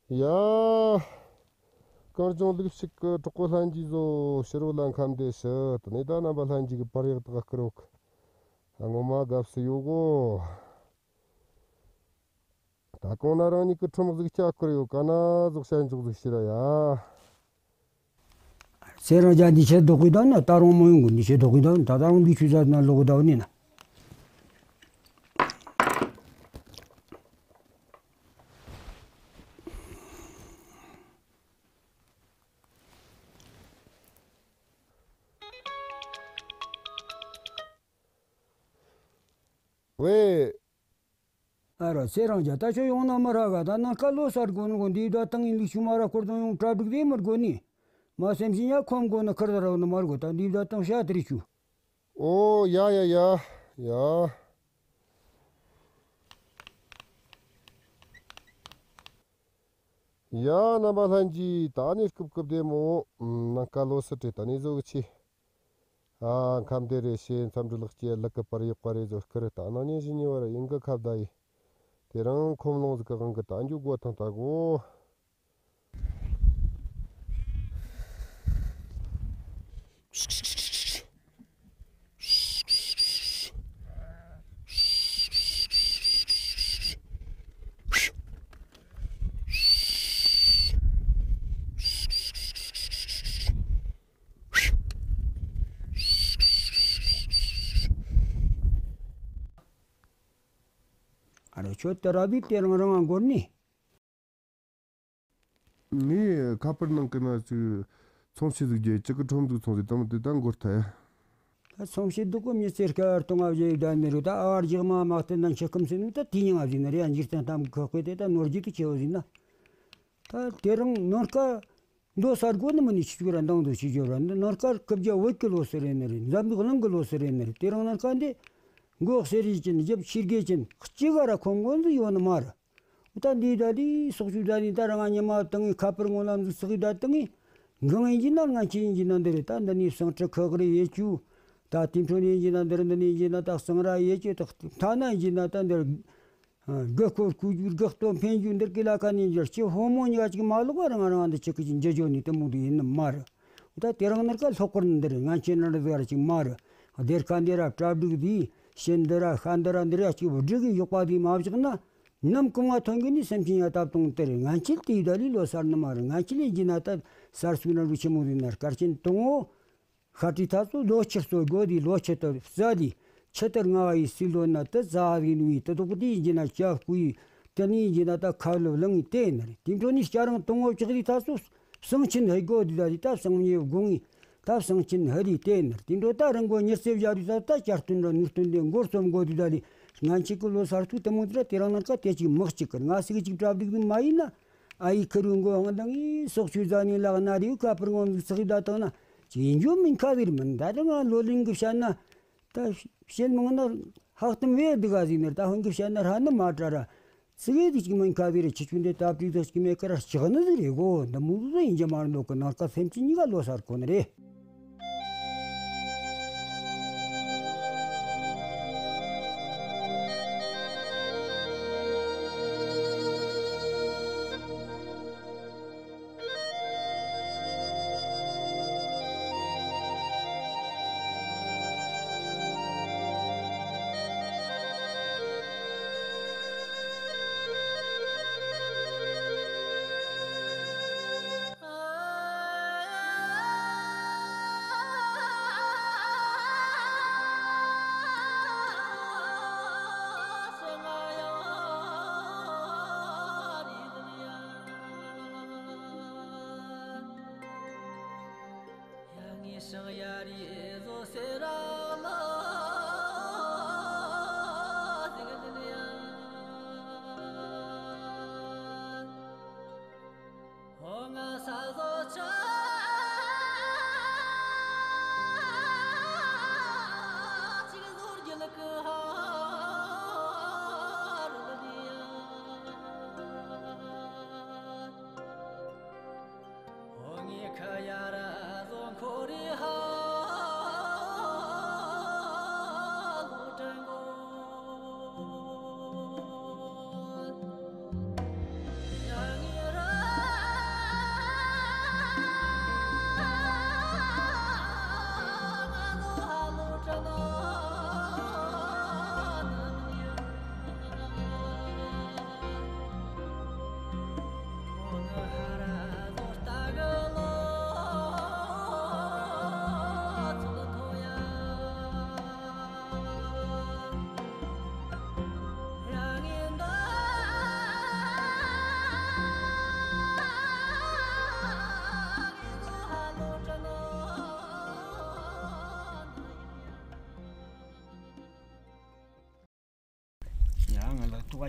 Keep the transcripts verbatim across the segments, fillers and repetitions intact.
ཡ། གངས་ལྗོངས་ལུག་ཕྱུགས་ཀྱི་གྲོགས་པོ་ལྷན་རྒྱས་ཚོ། ཕྱི་རོལ་ལ་ཁམས་བདེ་ཤི། དེ་ནས་ད་རྣམ་པ་ལྷན་རྒྱས་ཀྱི་པར་ཡག་དག་ཀི་རོག་ངོ་མ་དགའ་བསུ་ཡོད་གོ། ད་གོང་ན་རང་ཉིད་ཀྱི་ཁྲོམ་ཟིག་སྐྱ་བསྐུར་ཡོད་ཀ་ན་ཟོག་བྱ་འཇོག་ཟིག་ཤི་ར་ཡ། སེ་རང་རྒྱ་འདི་ཆེ་དོག་གི་ད་ན་ད་རུང་མོ་ཡོང་གི་འདི་ཆེ་དོག་གི་ད་ད་ད་རུང་འདི་ཆུ་ཟ་ན་ལོག་གི་ད་ནི་ན། ཝེ། ཨ་རོ་ཚེ་རང་རྒྱ་ད་ཆོ་ཡོང་ན་མི་ར་ག་ད་ནང་ཀ་ལོ་གསར་དགོ་ནི་གོ་འདི་ད་ཏང་ཡིན་ལུགས་ཤུ་མ་ར་སྐོར་དང་ཡོང་གྲ་སྒྲིག་དེ་མི་དགོ་ནི། མ་སེམས་ཤིང་ཡ་ཁོམ་དགོ་ནི་ཁར་ད་ར་ནི་མ་ར་གོ་ད་འདི་ད་ཏང་ཤ་དེ་རི་ཤུ། ཨོ་ཡ་ཡ་ཡ་ཡ། ཡ་རྣམ་པ་ལྷན་རྒྱས་ད་ནི་སྐུབ་སྐུབ་བདེ་མོ། ནང་ཀ་ལོ་སི་ཏྲེ་ད་ནི་བཟོ་གི་ཆེ། ཨ་ཁམས་བདེ་རེ་ཤེས་འཚམས་འདྲི་ལགས་ཀྱི་ལག་གི་པར་ཡོད་པ་རེ་བཟོ་སྐུར་ད་ནང་ཉིན་བཞི་ཉིན་བར་ཡིན་གི་ཁ་བརྡ་ཡི། དེ་རིང་ཁོམ་ལོང་ཟིག་གི་དབང་གི་ད་འཇུག་དགོ་ཐང་ད་གོ། ཨ་རོ་ཁྱོད་དེ་ར་བི་དེ་རང་རང་ང་འགོར་ནི། ངས་ཁ་པར་ནང་གི་ན་ཅིག་ཚོང་ཆེ་ཟིག་རྒྱལ་ཅིག་གི་ཁྲོམ་ཟིག་ཚོང་ཟིག་དང་དེ་དང་འགོར་ཐལ། ད་ཚོང་ཆེ་འདུག་གོ་མྱི་ཚེ་སྐལ་བར་སྟོང་བ་བཞེས་བསྡད་ནི་རེད། ད་ཨ་བར་རྒྱག་མ་མ་བསྟན་ན་འཆི་ཁམས་སེམས་ནི་ད་དེ་ཉིང་ང་ཟིན་ནི་རེད། ཡང་འཇིག་རྟེན་གཏམ་གི་ཁག་པོས་དེ་ད་ནོར་རྒྱུ་དེ་ཆེ་བ་ཟིན་ན། ད་དེ་རིང་ནོར་ཀ་མདོ་ས་སྒོ་ནི་མི་ནི་ཆི་ཆུ་ར་འདང་དུ་ཆི་ཆོ་ར་འདི་ནོར་ཀ་སྐུ་བརྒྱ་བོད་ཀྱི་ལོ་སི་རེད་ནི་རེད། འཛམ་བུའི་གླིང་གི་ལོ་སི་རེད་ནི་རེད། དེ་རིང་ནོར་ཀ་འདི་མགོ་གསེར་རི་ཅན་རྒྱབ་ཕྱི་རྒྱལ་ཅན་གཅིག་ག་ར་ཁོང་མགོ་འཛུགས་ཡོད་ནི་མ་རེད། ད་འདི་ད་འདི་སོག་ཆུ་ད་འདི་ད་རང་ཉི་མ་བཏང་ངི་ཁ་པར་ངོ་ལ་འཛུགས་སོག་ཡི་ད་བཏང་ངི་འགང་ཡིན་གྱི་ན་ང་ཆེ་ཡིན་གྱི་ན་འདི་རེད། ད་འདི་ནི་ཟངས་ཁྲི་ཁག་རེ་ཡེ་ཆུ། ད་དེ་འཕྲོ་ནས་ཡིན་གྱི་ན་འདི་རེད། འདི་ནས་ཡིན་གྱི་ན་ད་གསང་ར་ཡེ་ཆུ་ད་ཐ་ན་ཡིན་གྱི་ན་ད་འདི་རེད། དགུ་སྐོར་སྐུ་རྒྱུ་དགུ་སྟོད་འཕེན་རྒྱུ་འདིར་གི་ལ་ཁ་ནས་འབྱོར་ཆེ་ཧོ་མོ་ཉག་ཅིག་མ་ལོག་པ་རང་རང་འདི་ཆེ་གི་ཅིག་འཇེ་ཇོ་ནི་དེ་མོ་འདི་ཡིན་ནི་མ་རེད། ད་དེ་རང་ནར་ཀ་ལྷོ་སྐོར་འདིར་ང་ཆེ་ནར་ཟེར་ཅིག་མ་རེད། སྡེར་ཁ་འདི་ར་གྲ་སྒྲིག་འདི་ཤེས་འདི་ར་ཤ་འདི་ར་འདི་ར་ཅིག་བུ་སྒྲིག་གི་ཡོག་པ་འདི་མ་བཞག་ན་ནམ་གང་བ་ཐོན་གི་ནི་སེམས་ཅན་ཡ་ད་བཏང་དེར་ང་ཆེ་དེ་ད་ལི་ལོ་སར་ནི་མ་རེད། ང་ཆེ་ལས་ཀྱི་ན་ད་སར་སུ་ན་རུ་ཆེ་མོ་འདི་ནར་སྐར་ཆེན་དང་བོ། ཤ་ཁྲི་ཐ་ཚོ་ལོ་ཕྱིར་གསོ་དགོས་དེ་ལོ་ཕྱི་དུ་བཟའ་དེ་ཕྱི་དར་ང་བ་ཡི་སྲིད་ལོ་ན་དུ་བཟའ་བ་ཡིན་བའི་དུ་དོག་དེ་ཡིན་གྱི་ན་སྐྱ་བཀོལ་ཡི་དུ་ནི་ཡིན་གྱི་ན་ད་ཁ་ལོ་ལང་ཡི་དེ་ཡིན་ན་རེད། དེ་འཕྲོ་ནི་སྐྱ་རང་དང་བོ་ཕྱག་རི་ཐ་ཚོ་གསང་ཆེན་ཧི་དགོས་དེ་ད་དེ་ད་གསང་ཉེ་དགོངས་ཡི་ད་གསང་ཆེན་ཧི་རི་དེ་ཡིན་ན་རེད། དེ་འཕྲོ་ད་རང་མགོ་ཉེར་སེ་བཞག་རི་ད་ད་སྐྱ་སྟོན་ར་ནུས་སྟོན་དེ་མགོར་སོམ་དགོས་དེ་ད་དེ་ང་ཆེ་གི་ལོ་སར་ཐུག་དུ་མོ་དེ་ར་དེ་རང་ནང་ཀ་དེ་ཅིག་མག་ཅིག་གི་ང་སིག་ཅིག་གྲབ་སྒྲིག་དུ་མ་ཡིན་ན། ཨ་ཡི་ཁུ་རུ་མགོ་ཧང་དང་ཡི་སོག་ཆུ་ཟ་ནི་ལག་ན་རིའུ་ཁ་པར་ངོ་མི་ཚག་ད་དང་ན་ཅིན་ཇོ་མིན་ཁ་བིར་མིན་ད་དང་ང་ལོ་ལིང་གི་བཤད་ན་ད་བཤད་མང་ན་ཧག་ཏམ་བེ་དི་ག་ཟིན་ནར་ད་ཧང་གི་བཤད་ན་ར་ནི་མ་དྲ་ར་ཚི་གེ་དི་ཅིག་མིན་ཁ་བིར་ཆི་ཆུན་དེ་ད་པྲི་ད་ཅིག་མེ་ཁ་ར་ཅིག་ནི་ཟི་རེ་གོ་ད་མུ་ཟི་ཡིན་ཇ་མར་ནོ་གི་ནར་ཀ་སེམས་ཅི་ཉི་ག་ལོ་སར་གོ་ནི་རེད།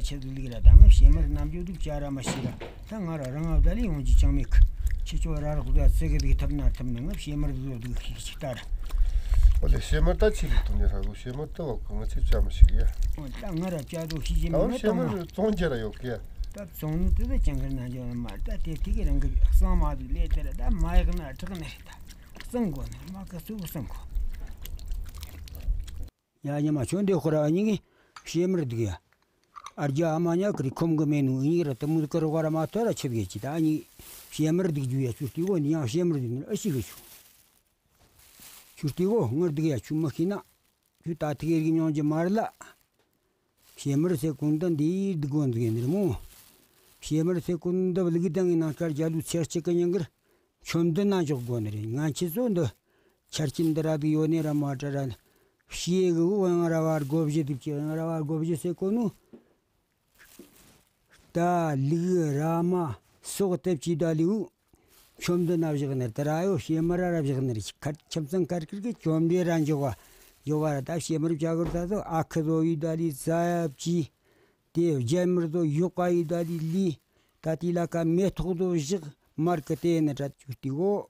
ཆེ་ཟིག་ལིག་ར་ད་ང་བྱེ་མར་རྣམ་འགྱུར་འདུག་ཅ་ར་མ་ཤེས་ར། ད་ང་ར་རང་ཨ་བདག་ལས་ཡོང་རྒྱུ་ཅང་མེད་གི། ཁྱེད་ཚོ་ར་རོགས་ཟ་ཙི་གི་འདུག་ཐུབ་ན་ཐུབ་ནི་ང་བྱེ་མར་བཟོ་འདུག་ཤིག་ཅིག་ལྟ་ར། ཨོ་ལེ་བྱེ་མར་ད་ཆི་ལི་གཏོང་ཉེ་ར་གོ། བྱེ་མར་ད་བ་གོ་ང་ཆེ་ཅ་མ་ཤེས་གི་ཡ། ཨོ་ད་ང་ར་ཅ་དོ་ཤི་ཅི་མི་ད་ང་བྱེ་མར་གཏོང་ན་བཙོང་རྒྱ་ར་ཡོད་གི་ཡ། ད་བཙོང་ནི་དེ་ད་ཅང་གི་ན་འཇོག་མ་ད་དེ་དེ་གི་རང་གི་གསང་མ་འདུག་ལས་དེ་ར་ད་མ་ཡག་ན་དྲག་ནི་རེད་ད། གསང་གོ་ནི་མ་གི་སུ་གསང་གོ། ཡ་ཉི་མ་ཁྱོད་འདི་ཁོ་ར་ཨ་ཉི་གི་བྱེ་མར་འདུག་ཡ། ཨ་རྒྱ་ཨ་མ་ཉག་གི་རི་ཁོམ་གི་མེ་ནུ་ཨ་ཉི་ར་ཏི་མུ་ཀ་ར་ག་ར་མ་ཐོ་ར་ཆི་གེ་ཅི་ད་ཨ་ཉི་བྱེ་མར་འདུག་རྒྱུ་ཡ་ཆུ་སྟེ་གོ་ནི་ཡང་བྱེ་མར་འདུག་ནི་ཨ་ཤི་གི་ཆུ། ཆུ་སྟེ་གོ་ངར་འདུག་ཡ་ཆུ་མ་ཤི་ན། ཆུ་ད་ཐི་གེ་རིག་མྱོང་རྒྱུ་མ་རེད་ལ། བྱེ་མར་ཟེར་གོ་འདི་འདི་འདུག་གོ་འདུག་ཡ་ནི་རེད་མོ། བྱེ་མར་ཟེར་གོ་འདི་བླུག་དང་ངི་ནང་ཁར་རྒྱ་ལུ་ཚེག་གཅིག་གི་ཉིན་གར། ཆོམ་འདི་ན་འཇོག་དགོས་ནི་རེད། ང་ཁྱེད་ཚོ་འདི་ཆ་རྐྱེན་འདི་ར་འདི་ཡོད་ནི་ར་མ་དྲ་ར། ཤེས་གི་དབང་ར་བ་སྒོ་བཞི་འདི་བཅས་དབང་ར་བ་སྒོ་བཞི་ཟེར་གོ་ནོ། རྟ་ལུག་ར་མ་སོགས་དེ་བཅས་ད་ལུ་ཆོམ་འདི་ན་བཞག་ནི་རེད། དེ་ར་ཡོ་བྱེ་མར་ར་བཞག་ནི་རེད། ཁ་ཁྱིམ་ཚང་ཁར་ཁིར་གི་ཆོམ་འདི་ར་འཇོག་བ་འཇོག་བ་ར། ད་བྱེ་མར་བྱ་གར་ད་ཚོ་ཨ་ཁུ་ཚོ་ཡི་ད་ལི་ཛ་ཡ་བཅས། དེ་རྒྱལ་མར་དུ་ཡོག་པ་ཡི་ད་ལི་ལི། ད་དེ་ལ་ཀ་མེ་ཐོག་ཏུ་བཞག་མར་གི་དེ་ནི་དྲ་ཆུ་སྟེ་གོ།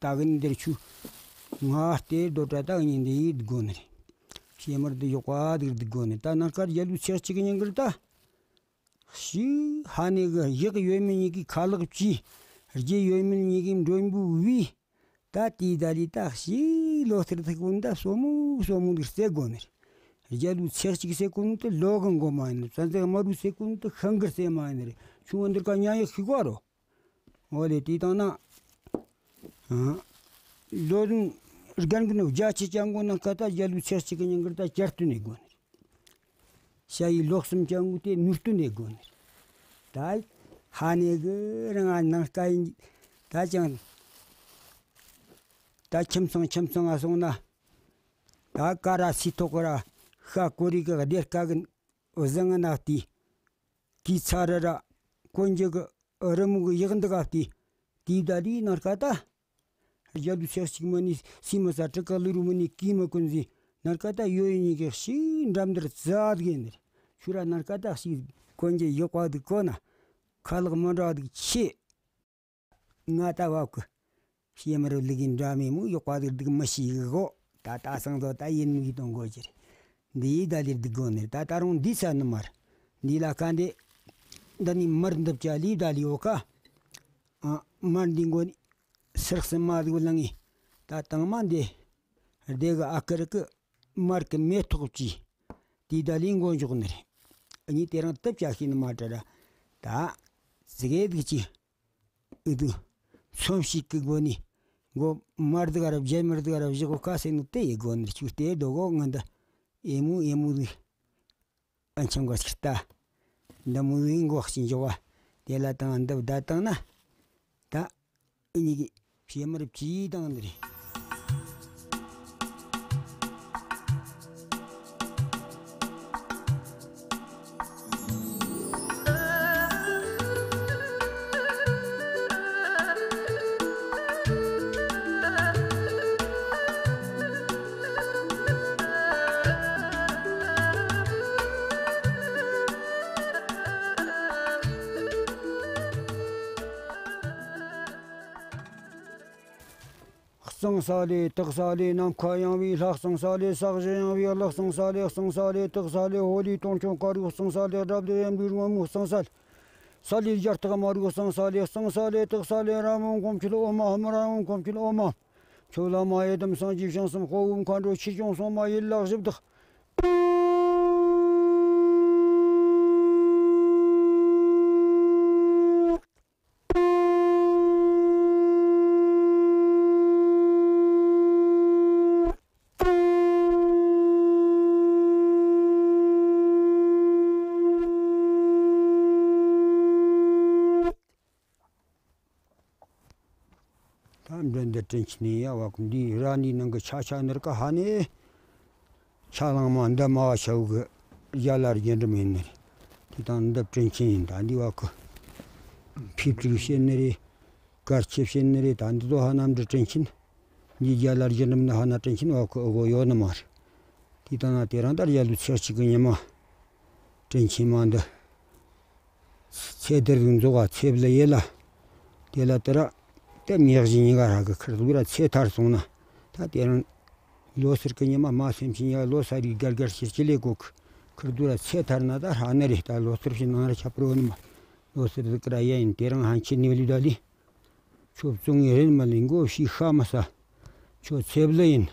ད་གི་ནི་འདིར་ཆུ་ང་ལྟེ་རྡོ་དྲ་ད་གི་ནི་འདི་ཡི་དགོ་ནི་རེད། བྱེ་མར་དུ་ཡོག་པ་དེ་གི་དགོ་ནི། ད་ནང་ཀར་རྒྱ་ལུ་ཚེག་གཅིག་གི་ཉིན་གར་ད་ཤི་ཧ་ནེ་གི་ཡག་ཡོད་མི་ཉིད་ཀྱི་ཁ་ལག་བཅས་རྒྱུ་ཡོད་མི་ཉིད་ཀྱི་མགྲོན་པོ་བས། ད་དེའི་ད་ལི་ད་ཤི་ལོ་ཐིར་ཐིག་གོ་ནི་ད་སོ་མུ་སོ་མུ་འདིར་རྩེ་དགོ་ནི་རེད། རྒྱ་ལུ་ཚེག་གཅིག་ཟེར་གོ་ནི་ད་ལོ་གི་མགོ་མ་ཡིན་ནི། བཙན་ཚེག་དམར་རུ་ཟེར་གོ་ནི་ད་ཤང་གི་རྩེ་མ་ཡིན་ནི་རེད། ཆུང་བ་འདིར་ཀ་ཉ་ཡག་ཤི་གོ་རོ། འོ་ལེ་དེ་དང་ན། ཨ། ལོ་རིང་རྒན་གི་ནོ་རྒྱ་ཆེ་ཅང་གོ་ན་ཀ་ད་རྒྱ་ལུ་ཚེག་གཅིག་གི་ཉིན་གར་ད་བསྐྱར་སྟོན་ནས་དགོ་ནི་རེད། ཤ་ཡི་ལོག་སུམ་ཅང་གོ་དེ་ནུར་སྟོན་ནས་དགོ་ནི་རེད། ད་ཧ་ནེ་གི་རང་ང་ནང་ཀ་ཡིན། ད་ཅང་ད་ཁྱིམ་ཚང་ཁྱིམ་ཚང་ང་སོང་ན། ད་ཀ་ར་སི་ཐོག་གི་ར་ཤ་ཀོ་རི་གི་སྡེར་ཀ་གི་བཟང་ང་ན་སྟེ། གི་ཚ་ར་ར་ཀོན་ཇི་གི་རི་མོ་གི་ཡག་འདི་ག་སྟེ། དེའི་ད་དེའི་ནར་ཀ་ད། རྒྱ་དུ་ཚེག་གཅིག་མ་ནི་སི་མ་ས་ཏྲི་ཀ་ལི་རུ་མ་ནི་ཀི་མ་ཀུན་ཟི་ནར་ཀ་ད་ཡོད་ཡིན་ཉི་གེ་ཤི་འགྲམ་འདིར་ཛ་དགེ་ནི་རེད། ཆུ་ར་ནར་ཀ་ད་ཤི་ཀོན་ཇི་ཡག་པ་འདི་གོ་ན་ཁ་ལག་མ་འདྲ་འདི་ཆེ། ང་ད་བ་གི་ཤེས་མ་རུ་ལི་གི་འདྲ་མེད་མོ་ཡག་པ་འདི་འདུག་མི་ཤེས་གི་གོ། ད་ད་སང་དོ་ད་ཡིན་མི་གི་གཏོང་དགོས་ཀྱི་རེད། འདི་ཡི་ད་ལིར་འདུག་དགོས་ནི་རེད། ད་ད་རུང་འདི་ས་ནི་མར་འདི་ལ་ཁ་འདི་འདི་ནི་མར་འདི་བྱ་ལི་ད་ལི་ཡོ་ཁ། ཨ་མར་འདི་མགོ་ནི་སིར་སི་མ་འདུག་ལང་ངི་ད་དང་མ་འདི་རྡེ་གི་ཨ་ཀར་གི་མར་གི་མེ་ཐོག་ཅི་དེ་ད་ལི་མགོ་འཇོག་ནི་རེད། ཨ་ནི་དེ་རང་སྟབས་བྱ་ཤེས་ནི་མ་དྲ་ར། ད་ཟི་གེ་འདུག་ཅི། ཨི་དུ། ཚོམ་ཞིག་གི་སྒོ་ནས། སྒོ་མར་འདུག་ར་བརྒྱད་མར་འདུག་ར་བཞི་གོ་ཁ་སེ་ནུ་དེ་ཡི་སྒོ་ནས་ཆུ་དེ་རྡོ་གོ་ང་འདི། ཨེ་མུ་ཨེ་མུ་རི། ཨན་ཆང་གོ་ཆི་ལྟ། འདི་མུ་རི་མགོ་ཞིག་འཇོག་བ། དེ་ལ་དང་འདི་བདའ་བཏང་ན། ད། ཨི་ནི་གི། བྱེ་མར་བྱིས་དང་འདི་རེད། གཙང་ས་ལས་སྟག་ས་ལས་ནམ་མཁའ་ཡངས་པའི་ལྷ་གཙང་ས་ལས་ས་གཞི་ཡངས་པའི་གླུ་གཙང་ས་ལས་གཙང་ས་ལས་སྟག་ས་ལས་ཧོ་ལི་སྟོང་ཆུང་དཀར་རིགས་གཙང་ས་ལས་སྒྲ་བདེ་ཡན་པའི་སྔོན་མོ་གཙང་ས་ལས། ས་ལས་རྒྱ་སྟག་མ་རིགས་གཙང་ས་ལས་གཙང་ས་ལས་སྟག་ས་ལས་ར་མོ་གོམ་ཁྱུད་འོ་མ་ཧམ་ར་མོ་གོམ་ཁྱུད་འོ་མ། ཆོ་ལ་མ་ཡེ་དམ་སངས་རྒྱས་བྱང་སེམས་དཔའ་བོ་མཁའ་འགྲོ་ཆོས་སྐྱོང་སྲུང་མ་ཡིད་ལ་ཞིབ་བཏགས། ད་འདྲེ་འདི་དྲིན་ཆེན་ཡ་བ་ཀུན་འདིའི་ར་འདིའི་ནང་གི་ཆ་ཆ་ནར་ཀ་ཧ་ནི། ཆ་ལང་མ་འདི་མ་བ་ཆ་བུ་གི་རྒྱ་ལ་རྒྱན་འགྲམ་ཡིན་ནི་རེད། དེ་དང་འདི་དྲིན་ཆེན་ཡིན། ད་འདི་བ་ཀུ་ཕི་ཏྲིག་བཤད་ནི་རེད། དཀར་ཆེ་བཤད་ནི་རེད། ད་འདི་ཚོ་ཧ་ནམ་འདྲི་དྲིན་ཆེན། འདི་རྒྱ་ལ་རྒྱན་འགྲམ་འདི་ཧ་ན་དྲིན་ཆེན་བ་ཀུ་ཨོ་གོ་ཡོད་ནི་མ་རེད། དེ་དང་ན་དེ་རང་ད་རྒྱ་ལུ་ཚེག་གཅིག་གི་ཉི་མ། རིན་ཆེན་མ་འདི། ཚེ་འདིར་འཛོག་པ་ཚེ་བླ་ཡེ་ལ། དེ་ལ་དེ་ར། དེ་མྱི་གཞི་གཉིས་ཀ་ར་གི་ཁིར་ཟུག་ར་ཚེ་ཐར་སོང་ན། ད་དེ་རང་། ལོ་སར་གི་ཉི་མ་མ་སེམས་ཤིང་ཡ་ལོ་སར་རི་གར་གར་ཤིར་ཅི་ལེ་གོ་གི། ཁིར་ཟུག་ར་ཚེ་ཐར་ན་ད་ཧ་ནི་རེད། ད་ལོ་སར་ཕྱི་ནང་ར་ཆ་པྲོ་ནི་མ། ལོ་སར་ཟིག་ར་ཡ་ཡིན། དེ་རང་ཧན་ཆི་ནི་ལི་ད་ལི། ཁྱོད་བཙོང་ངེ་རེད་མ་ལེན་གོ་ཤི་ཤ་མ་ས། ཁྱོད་ཚེ་བླ་ཡིན།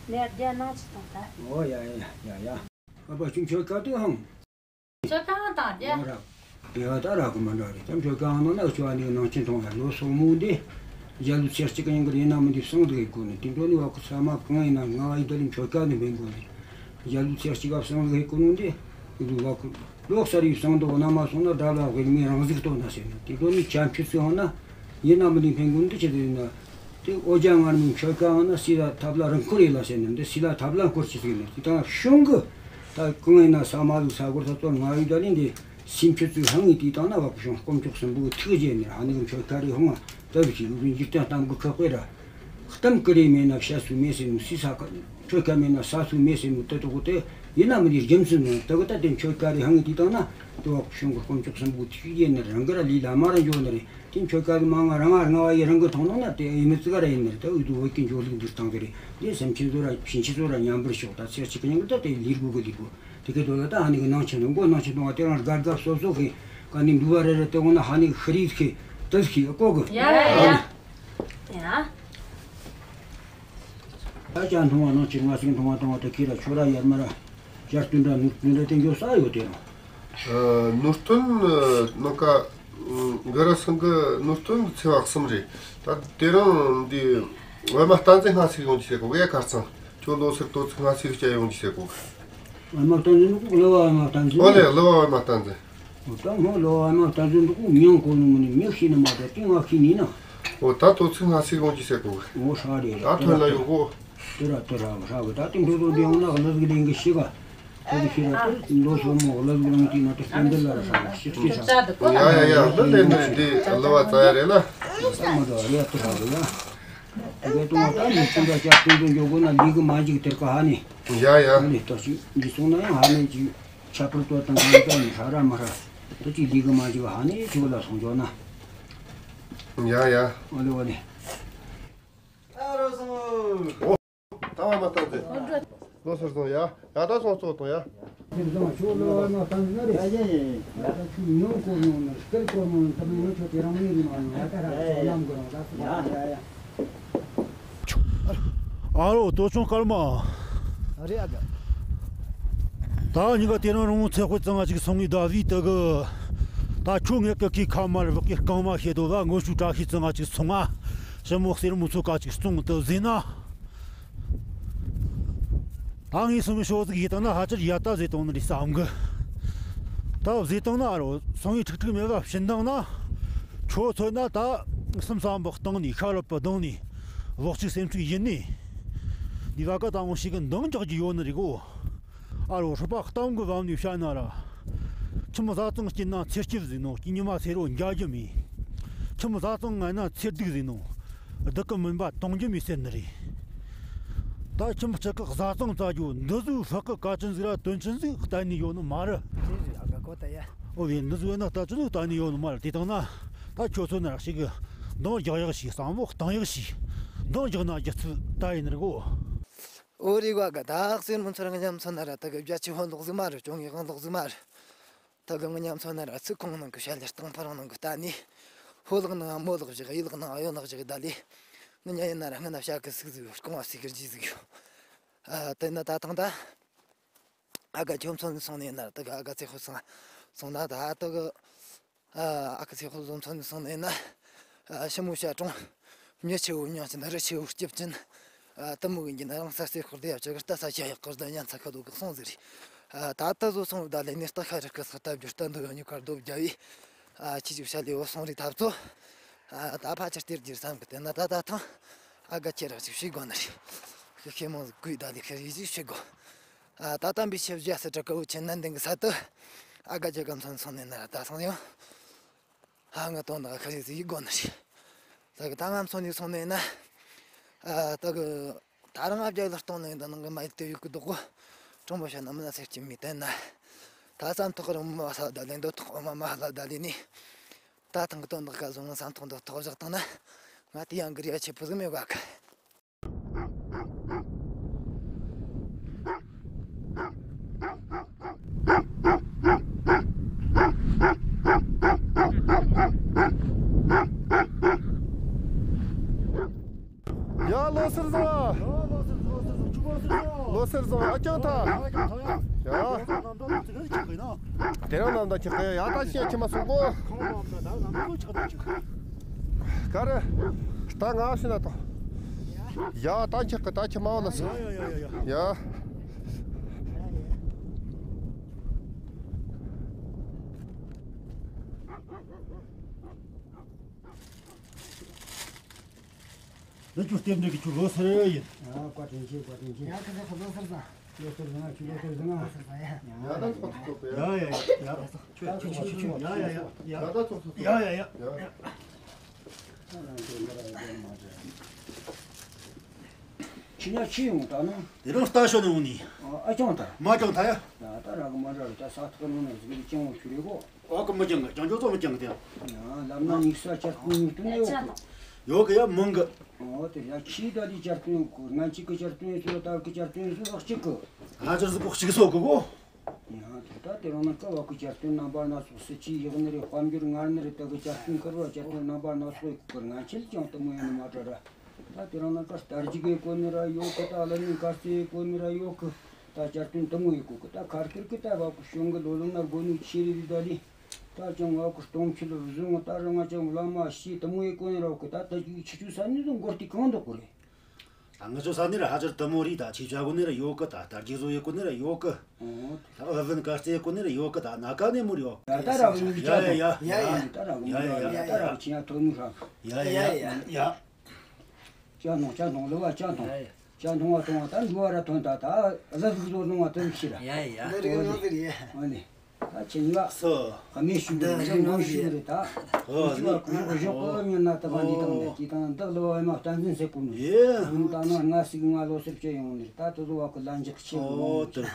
ལས་རྒྱ་ནང་ཆི་གཏོང་ད། ཨོ་ཡ་ཡ་ཡ་ཡ། ཨ་ཕ་ཆུང་ཁྱོད་ག་དུས་ཧང་། ཁྱོད་གང་དང་རྒྱ། ཨོ་ར། ཡ་ད་ར་གི་མ་འདྲ་རེད། ཙམ་ཁྱོད་གང་ནང་ན་ཁྱོད་ཨ་ནི་ནང་ཆེན་གཏོང་ཡ་ལོ་སོ་མོ་འདི། རྒྱ་ལུ་ཚེ་གཅིག་གི་ཡང་གི་རེ་ན་མི་འདི་བསང་དུ་གི་དགོས་ནི་དེ་འགྲོ་ནི་བ་ཁུ་ས་མ་གང་ཡིན་ན་ང་ཨི་ད་ལི་ཁྱོད་ག་ནི་མེད་དགོས་ནི། རྒྱ་ལུ་ཚེ་གཅིག་ག་བསང་དུ་གི་དགོས་ནི་འདི། ཨི་ལུ་བ་ཁུ། ལོག་ས་རི་བསང་དུ་ན་མ་སོང་ན་དགྲ་ལ་དབེན་མི་རང་གཟིགས་གཏོང་ན་ཟེར་ནི་དེ་འགྲོ་ནི་ཅམ་ཁྱོད་ཚོ་ཧང་ན། ཡིན་ན་མི་ལིང་ཕན་གུན་འདི་ཆེ་དེ་ཡིན་ན། དེ་ཨོ་རྒྱ་ངར་མིན་ཆོལ་ཁ་ཡང་ན་སི་ལ་ཐབས་ལ་རང་ཁུར་ཡིན་ལ་ཟེར་ནས་འདི་སི་ལ་ཐབས་ལ་འཁོར་ཆེ་ཟིག་ནས་དེ་དང་གཞུང་གི། ད་གང་ཡིན་ན་ས་མ་ལུག་ས་གོར་ས་ཚོར་ང་ཡུལ་ད་ལིན་དེ་སིམ་ཆུ་ཚུལ་ཧང་ངི་དེ་དང་ན་བ་གཞུང་དཀོན་མཆོག་གསུམ་པོའི་ཐུགས་རྗེ་ནས་ཨ་ནི་གི་ཆོལ་ཁ་རེ་ཧོང་ང་ད་བི་ཆི་ལུག་རིན་འཇིག་རྟེན་གཏམ་གི་ཁ་དཔེ་ར། གཏམ་ཀི་རེ་མེད་ན་བཤད་སུ་མེད་ཟེར་ནུ་སི་ས་ཁ་ཆོལ་ཁ་མེད་ན་ས་སུ་མེད་ཟེར་ནུ་དེ་དོ་གོ་དེ་ཡིན་ན་མི་དེ་རྒྱུ་མཚན་ནོ་དེ་གི་ད་དེ་ཆོལ་ཁ་རེ་ཧང་ངི་དེ་དང་ན་དེ་བ་གཞུང་གི་དཀོན་མཆོག་གསུམ་པོའི་ཐུགས་རྗེ་ནས་རང་གི་ར་ལི་ལ་མ་ར་འཇོག་ནི་རེད། དེ་ཁྱོད་ཀ་གི་མ་ང་རང་ང་རང་བ་ཡི་རང་གི་མཐོང་ནོ་ན་དེ་ཨེ་མི་ཙི་ག་ར་ཡིན་ནི་རེད། ད་འུ་དུ་བོད་ཀྱི་འཇོག་ལུགས་འདིར་བཏང་གི་རེད། དེ་སེམས་ཅན་ཚོ་ར་ཕྱིན་ཆད་ཚོ་ར་མཉམ་པར་ཤོག་ད་ཚེ་གཅིག་གི་ཉིན་གི་ད་དེ་ལི་རྒུ་གི་ལི་རྒུ་དེ་གི་དོ་ལ་ད་ཨ་ནི་གི་ནང་ཆེན་ནོ་མགོ་ནང་ཆེན་ནོ་བ་དེ་རང་དགའ་དགའ་སོ་སོ་གི་ཀ་ནི་འདུ་བ་རེ་རེ་དེ་འོ་ན་ཧ་ནི་ཧི་རི་གི་དི་གི་ཀོ་གི་ཡ་ཡ་ཡ། ད་ཅང་མཐོང་བ་ནང་ཆེན་ང་སེང་མཐོང་བ་མཐོང་བ་དེ་ཁྱེད་ར་ཆོ་ར་ཡར་མ་ར་ཞར་སྟོན་འདྲ་ནུབ་སྟོན་འདྲ་དེ་འཇོག་ས་ཡོད་དེ་རང་། ནོར་སྟོན་ནང་ཀ་ག་ར་སང་གི་ནོར་སྟོན་ཚེ་བ་གསུམ་རེད། ད་དེ་རིང་འདི་བ་མ་བསྟན་འཛིན་སྔ་ཚིག་ཡོང་གི་ཟེར་གོ་གེ་ཁར་ཚང་ཁྱོད་ལོ་སར་དོ་ཚིག་སྔ་ཚིག་སྐྱ་ཡོང་གི་ཟེར་གོ་གེ། བ་མ་བསྟན་འཛིན་ནུ་ཀུ་ལོ་བ་མ་བསྟན་འཛིན་ཨོ་ལེ་ལོ་བ་མ་བསྟན་འཛིན། ད་སྔོན་ལོ་བ་མ་བསྟན་འཛིན་འདུག་གུ་མྱང་གོ་ནུ་མི་ནི་མྱི་ཤི་ནི་མ་ད་དེ་ང་ཤི་ནི་ན། ཨོ་ད་དོ་ཚིག་སྔ་ཚིག་ཡོང་གི་ཟེར་གོ་གེ། ཨོ་ཧྲ་རེད་ད་ཐོན་ལ་ཡོད་གོ། དེ་ར་དེ་ར་ཧྲ་གི་ད་དེ་འགྲོ་དོ་འདི་ཡོང་ན་གི་ལ་ཟིག་ལེན་གི་ཤི་ག་ད་དེ་ཤི་ར་དེ་ལོ་སོ་མོ་གི་ལ་ཟིག་ལང་དེ་ན་དེ་སྟན་དེ་ལ་ར་ཧྲ་གི་ཤི་ཤི་ཧྲ། ཡ་ཡ་ཡ་ལ་ལེ་ནི་དེ་ལ་བ་ཙ་ཡ་རེད་ལ། ད་མ་ད་ར་ཡ་དེ་ཧྲ་གི་ཡ། དེ་ག་དུང་བ་ད་ནི་ཅི་འདྲ་ཅག་ཀུན་ཏུ་འཇོག་གོ་ན་ལི་གི་མ་འཇིག་དེར་ག་ཧ་ནི། ཡ་ཡ། ཨ་ནི་ད་ཅི་འདི་སོང་ན་ཡང་ཧ་ནི་ཅི་ཁྱད་པར་དོ་དང་གང་ལྟར་ནི་ཧྲ་ར་མ་ཧྲ། ད་ཅི་ལི་གི་མ་འཇིག་ཧ་ནི་ཅི་གོ་ལ་སོང་འཇོག་ན། ཡ་ཡ། ཨོ་ལེ་ཨོ་ལེ། ཨ་རོ་སོང་། ད་བ་མ་བཏང་ཚེ། ལོ་སར་སོང་ཡ། ཡ་ད་སོང་ཚོ་དང་ཡ། དེ་བཟང་ཆོག་ལོ་བ་མ་བཏང་ན་རེད། ཡ་ཡ་ཡ་ཡ། ད་ཆུ་ཉུང་གོ་ནོ་ན་སྐར་གོ་ནོ་ན་ད་མི་ཡོད་ཆོག་དེ་རང་མི་རིང་ང་ནོ་ཡ་ད་ར་ཡ་ཡ་ཡ། ནམ་གོ་རང་ད་སོང་ཡ་ཡ་ཡ། ཨ་རོ་ཏོ་ཆུང་སྐར་མ། རེད་ཨ་ག་ད་ཉི་ག་དེ་རང་རང་ཚེ་དཔེ་ཙང་ང་ཅིག་སོང་ངི་ད་བི་ད་གི། ད་ཁྱོད་ངེད་ཀི་ཁི་ཁ་མར་བག་གི་རྐང་མ་ཤེད་དོ་ལ་ངོ་ཤུ་བཀྲ་ཤིས་ཙང་ང་ཅིག་སོང་ང་། ཞི་མོ་གསེར་མོ་ཚོ་ཀ་ཅིག་སོང་དུ་ཟིན་ན། ད་ངས་སོང་ངི་ཤོག་ཟིག་ཡིད་དང་ན་ཧ་ཅར་ཡ་ད་ཟེ་དོང་ནི་བསམ་གི། ད་ཟེ་དང་ན་རོ་སོང་ངི་ཁྲིག་ཁྲིག་མེད་པ་ཕྱིན་དང་ན། ཁྱོད་ཚོད་ན་ད་སེམས་བསམ་པ་གཏིང་ནས་ཤ་རུ་པི་གདང་ནས་བོག་ཅིག་སེམས་ཅིག་ཡིན་ནི། འདི་བ་ཀ་ད་འོང་ཞིག་གི་འདང་རྒྱག་རྒྱུ་ཡོད་ནི་རེད་གོ། ཨ་རོ་སྲིད་པ་གཏམ་གི་བམ་ནས་བཤད་ན་ར། ཁྱིམ་བཟའ་ཚང་སྐྱིད་ན་ཚེ་སྐྱིད་ཟིན་ནོ་སྐྱིད་ཉི་མ་ཚེ་རོ་འཇའ་རྒྱུ་མེད། ཁྱིམ་བཟའ་ཚང་ངན་ན་ཚེ་སྡུག་ཟིན་ནོ། སྡུག་གི་མུན་པ་གཏོང་རྒྱུ་མེད་ཟེར་ནི་རེད། ད་ཁྱིམ་གཅིག་གི་བཟའ་ཚང་བཙའ་རྒྱུ་འདི་ཟུག་ཧྲག་གི་བཀའ་དྲིན་ཟིག་ར་དོན་ཆེན་ཟིག་གཏན་ནས་ཡོད་ནི་མ་རེད། རེད་རེད་ཨ་ག་གོ་ད་ཡ། ཨོ་བས་འདི་ཟུག་ཡོད་ན་ལྟ་ཅི་ཟིག་གཏན་ནས་ཡོད་ནི་མ་རེད། དེ་དང་ན་ད་ཁྱོད་ཚོ་ནི་ར་ཞིག་གི་འདང་རྒྱག་ཡག་ཞིག་བསམ་བློ་གཏང་ཡག་ཞིག་འདང་རྒྱག་ན་རྒྱུ་ཚུལ་ད་ཡིན་ནི་རེད་གོ། ཨོ་རི་བ་ག་ད་གསེར་མོ་ཚོར་ང་མཉམ་མཚོན་ན་ར་ད་གི་རྒྱ་ཆེ་ཧོན་ལོག་ཟིག་མ་རེད། ཅོང་ངེ་གང་ལོག་ཟིག་མ་རེད། ད་གི་ང་མཉམ་མཚོན་ན་ར་ཚིག་ཁོང་ནང་གི་བཤད་ལེ་སྟངས་ཕ་རང་ནང་གི་ལྟ་ནི། ཧོ་ལག་ནང་མོ་ལག་བཞག་ཡི་ལག་ནང་ཨ་ཡོ་ནག་བཞག་ད་ལི། ང་ཉ་ཡིན་ན་ར་ང་ན་བཤད་གི་སིག་ཟིག་ཡོད་རྐང་བ་སིག་གི་རྗེས་ཟིག་ཡོད། ཨ་དེ་ན་ད་ཐང་ད། ཨ་ག་ཁྱོད་མཚོན་ནས་སོང་ནས་ན་ད་གི་ཨ་ག་ཚེ་ཧོ་སོང་སོང་ན་ད་ད་གི། ཨ་ཨ་ཁུ་ཚེ་ཧོ་ལོ་མཚོན་ནས་སོང་ནས་ན། ཨ་ཞི་མོ་བྱ་གྲོང་། མྱི་ཆེ་བོ་མྱང་ཅན་རི་ཆེ་བོ་སྐྱིབ་ཅན། ཨ་དེ་མོ་གི་འགྱིན་རང་ས་སེ་ཁོར་དེ་ཡ་ཆ་གི་རྟ་ས་ཆ་ཡག་གི་རྟ་ཉན་ཚ་ཁ་དོ་གི་སོང་ཟེར། ཨ་ད་ལྟ་བཟོ་སོང་བ་ད་ལས་ནི་རྟ་ཤ་རི་ཁི་ས་རྟ་བརྒྱུད་རྟ་འདུག་ཡོད་ཉུ་ཁར་རྡོ་བརྒྱབ་བས། ཨ་ཁྱི་ཅིག་ཤ་ལེ་བོ་སོང་རི་ཐབ་ཚོ། ཨ་ད་ཕ་ཆེར་སྟེར་རྒྱུར་བསམ་གི་དེ་ན་ད་ད་ཐང་ཨ་ག་ཁྱེད་རང་ཅིག་ཤི་དགོ་ན་རི། ཁི་ཁེ་མོ་གུས་ད་ལི་ཁི་རི་ཅིག་ཤི་དགོ། ཨ་ད་དམ་པའི་ཆེ་བརྒྱ་སི་དྲ་ཀ་བོ་ཆེ་ན་འདེང་གི་ས་དུ། ཨ་ག་ཅེ་གམ་སོང་སོང་ནས་ན་ར་ད་སོང་ཡོང་། ཧ་ང་དོན་དག་ཁ་ཤས་ཟིག་ཡིག་དགོ་ནི་རེད། ད་གི་ད་ང་མཚོན་ནས་སོང་ནས་ན། ཨ་ད་གི་ད་རང་ཨ་བརྒྱ་ལ་གཏོང་ནས་ད་ནང་གི་མ་ཡིག་དེ་ཡུག་གི་འདུག་གོ། གྲོང་པོ་ཤ་ན་མི་ན་སེར་གྱི་མི་བསྟན་ན། ད་ཙམ་ཐོག་རང་མི་བ་ས་ད་ལེན་དོ་ཐོག་མ་མ་ལ་ད་ལེ་ནི། ད་ཐང་གི་དོན་དག་ཁ་བཟུང་ང་ཙམ་ཐོག་འདི་ཐོག་བཞག་བཏང་ན། ང་དེ་ཡང་གི་རེ་ཆེ་པོ་ཟིག་མེད་ག་གི། ཡ་ལོ་སེར་བཟང་། ལོ་སེར་བཟང་། ཨ་ཅང་ཐ། ཡ། དེ་རང་ནམ་ད་ཁྱེད་ཀ་ཡ་ད་ཤེས་ཁྱེད་མ་སོང་གོ། ག་རེ། ད་ང་ཤི་ན་ད། ཡ་ད་ཁྱེད་ཀ་ད་ཁྱེད་མ་བ་ལ་སོང་། ཡ། ལོ་ཁྱོད་ལྟེབ་འབྲེལ་གྱི་ཁྱོད་ལོ་སེར་ཡིན། ཨ་བཀའ་དྲིན་ཆེ། བཀའ་དྲིན་ཆེ། ཡ་ཁ་ཁ་ལོ་སེར་བཟང་། ལོ་སེར་བཟང་། ཁྱོད་ལོ་སེར་བཟང་། ལོ་སེར་བཟང་ཡ། ཡ་ད་ཚོགས་ཚོགས་པས། ཡ་ཡ་ཡ། ཁྱོད་ཁྱོད་ཁྱོད་ཁྱོད། ཡ་ཡ་ཡ། ཡ་ད་ཚོགས་ཚོགས། ཡ་ཡ་ཡ། ཁྱི་ཉག་ཁྱི་ཡོང་ད་ན། དེ་རིང་རྟ་ཞོན་ནས་འོང་ནི། ཨ་ཅང་ད། མ་ཅང་ད་ཡ། ཡ་ད་ར་གི་མ་འདྲ་རུ་ད་ས་ཐག་ནང་ནས་ཟིག་གི་ཅང་བོ་ཁྱུ་རེ་གོ། ཨོ་གི་མི་ཅང་གི་ཅང་ཅོ་ཙོ་མི་ཅང་གི་དེ། ཡ་ལམ་ན་ཉིག་ས་ཆར་ཏུ་ཉིག་ཏུ་ནས་ཡོད་གི། ཡོད་གི་ཡ་མང་གི། ཨོ་དེ་ཡ་ཁྱི་ད་དེ་ཆར་ཏུ་ཡོད་གི། ང་གཅིག་གི་ཆར་ཏུ་ཡོད་ཚུལ་ད་གི་ཆར་ཏུ་ཡོད་ཚུལ་གཅིག་གི། ང་ཆར་ཟིག་གོ་གཅིག་སོ་གི་གོ། ཡང་དེ་ལྟ་དེ་རང་ན་ཀ་བ་ཀུ་ཅར་སྟོན་རྣམ་པ་སྣ་ཚོགས་སྲིད་ཇུས་ཡག་ནི་རེད། དཔལ་འབྱོར་ངར་ནི་རེད། ད་གི་ཅར་སྟོན་ཀར་བ་ཅར་སྟོན་རྣམ་པ་སྣ་ཚོགས་ཡག་གི་ང་ཆེད་ཀྱང་དུ་མོ་ཡང་ནི་མ་དྲ་ར། ད་དེ་རང་ན་ཀ་རྟ་རྒྱུག་གི་གོ་ནི་ར་ཡོད་གི། ད་ལ་ནི་དཀར་རྩེ་གོ་ནི་ར་ཡོད་གི། ད་ཅར་སྟོན་དུ་མོ་ཡག་གི་ད་ཁར་ཀིར་གི་ད་བ་ཀུ་ཤོང་གི་ལོ་ལོ་ན་གོ་ནི་ཆེ་རི་རི་ད་ལི། ད་ཅང་བ་ཀུ་སྟོང་ཆུ་ལ་བཟུང་ད་རང་ང་ཅང་བླ་མ་ཤི་དུ་མོ་ཡག་གོ་ནི་ར་གི། ད་ད་ཅིག་ཆི་ཆུ་ས་ནི་དུ་མགོ་རྟི་གང་འདོག་གི་རེད། ད་ང་ཚོ་ས་ནི་ར་ཧ་ཅར་དུ་མོ་རི་ད་ཆེ་ཆ་གོ་ནི་ར་ཡོད་གི། ད་དར་རྒྱས་བཟོ་ཡེ་གོ་ནི་ར་ཡོད་གི། ད་ཨ་བན་དཀར་རྩེ་གོ་ནི་ར་ཡོད་གི། ད་ན་ཀ་ནི་མུར་ཡོད། ཡ་ད་ར་གི་མུར་ཡ་ཡ་ཡ། ད་ར་གི་མུར་ཡ། ད་ར་གི་ཆི་ཡ་ཐོ་ནུ་ར། ཡ་ཡ་ཡ། ཅ་ནོ་ཅ་ནོ་ལོ་བ་ཅ་ནོ། ཅ་ནོ་བ་ཐོང་བ་ད་འགྲུ་བ་ར་ཐོན། ད་ད་ལ་ཟིག་ཟོ་ནོ་བ་ཐོན་ཤི་ར། ཡ་ཡ་ཡ། འདི་རིག་ནོ་ཟིག་རེད། ཨ་ནི། ད་ཆེན་ཡ། སོ། ཨ་མེ་ཤུ་རེད། འདི་ངོ་ཤུ་རེད་ད། ཨོ་ཁྱི་བ་ཀུ་ཞོག་ཀུ་ཞོག་ཀུ་ཉོ་ན་ད་བ་འདི་དང་འདི་ཅི་དང་བདག་ལོ་ཨེ་མ་བསྟན་འཛིན་ཟེར་ཀུ་ནོ། ཡེ། ཨ་ནི་ད་ན་ང་སིག་ང་ལོ་སེར་བཅོས་ཡོང་ནི་རེད། ད་དུ་ཟོ་བ་ཀུ་ལ་འཇག་ཆེ་ཡོང་ནི་རེད།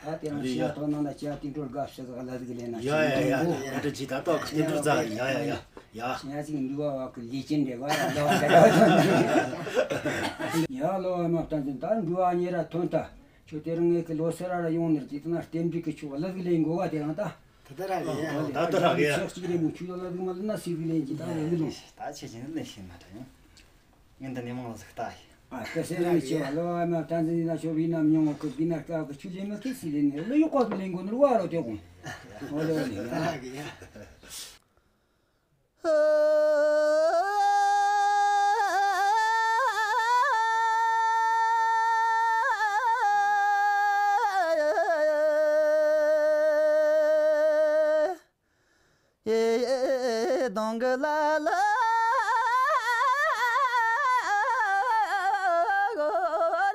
ད་དེ་རང་ཤི་ཡ་ཐོག་ན་ན་ཅི་ཡ་ཏི་འགྲོ་དགའ་སེ་ག་ལ་ཟིག་ལེ་ན། ཡ་ཡ་ཡ། འདི་ཅི་ད་ཏོག་ཏི་འགྲོ་ཛ། ཡ་ཡ་ཡ། ཡ། ཡ་ཟིག་འདུ་བ་བ་ཀུ་ལི་ཅན་རེ་བ་ཡ་ལོ་ད་ཡ་ལོ་ཨེ་མ་བསྟན་འཛིན་ད་འདུ་བ་ཉེ་ར་ཐོན་ད། ཁྱོད་དེ་རིང་ངེད་ཀྱི་ལོ་སེ་ར་ར་ཡོང་ནི་རེད། དེ་ན་རྟེན་འབྲེལ་གྱི་ཆུ་བ་ལ་ཟིག་ལེན་དགོས་བ་དེ་རང་ད། ད་ད་ར་གི་ཡ། ད་ད་ར་གི་ཡ། ཕྱོགས་གཅིག་རེད་མོ། ཆུ་ལ་ལ་ཟིག་མ་ལ་ན་སི་ཟིག་ལེན་གྱི་ད་ལ་ཟིག་ལོ། ད་ཆེ་ཆེ་ནི་ལེན་ཤེས་མ་ད་ཡང་། ངན་ད་ནི་མང་ལ་ཟིག་ད་ཡི། ཨ་ད་སེ་ར་ནི་ཆེ་བ་ལ་བ་མ་ད་ཟིག་ན་ཆོ་བི་ན་མྱོང་གི་བི་ན་ཀ་གི་ཆུ་ལེན་མ་ཁི་སི་ལེན་ནི་ལ་ཡོ་ཀ་གི་ལེན་དགོས་ནི་ར་བ་རོ་དེ་གོ། ཨོ་ལེ་ལེ་ཡ། ད་ར་གི་ཡ། གདོང་གི་ལ་ལ།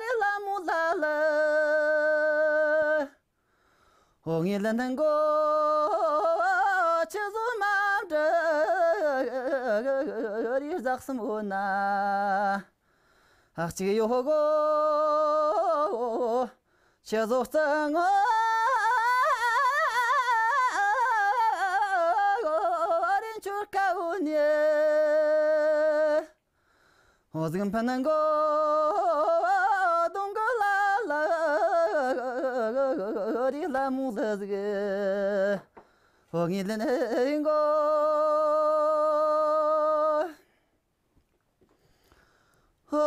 རི་ལ་མོ་ལ་ལ། འོ་ངའི་ལན་མགོ་ཆུ་བཟོ་མ་འདྲ་རི་ཟག་གསུམ་འོ་ན། ཨ་གཅིག་ཡོད་གོ་ཆུ་བཟོ་རྩ་ངོ་རི་འཆོར་ཀ་འོ་ནི། འོ་ཟིག་འཕན་མགོ་གདོང་གི་ལ་ལ་རི་ལ་མོ་ལ་ཟིག་འོ་ངའི་ལན་མགོ། འོ་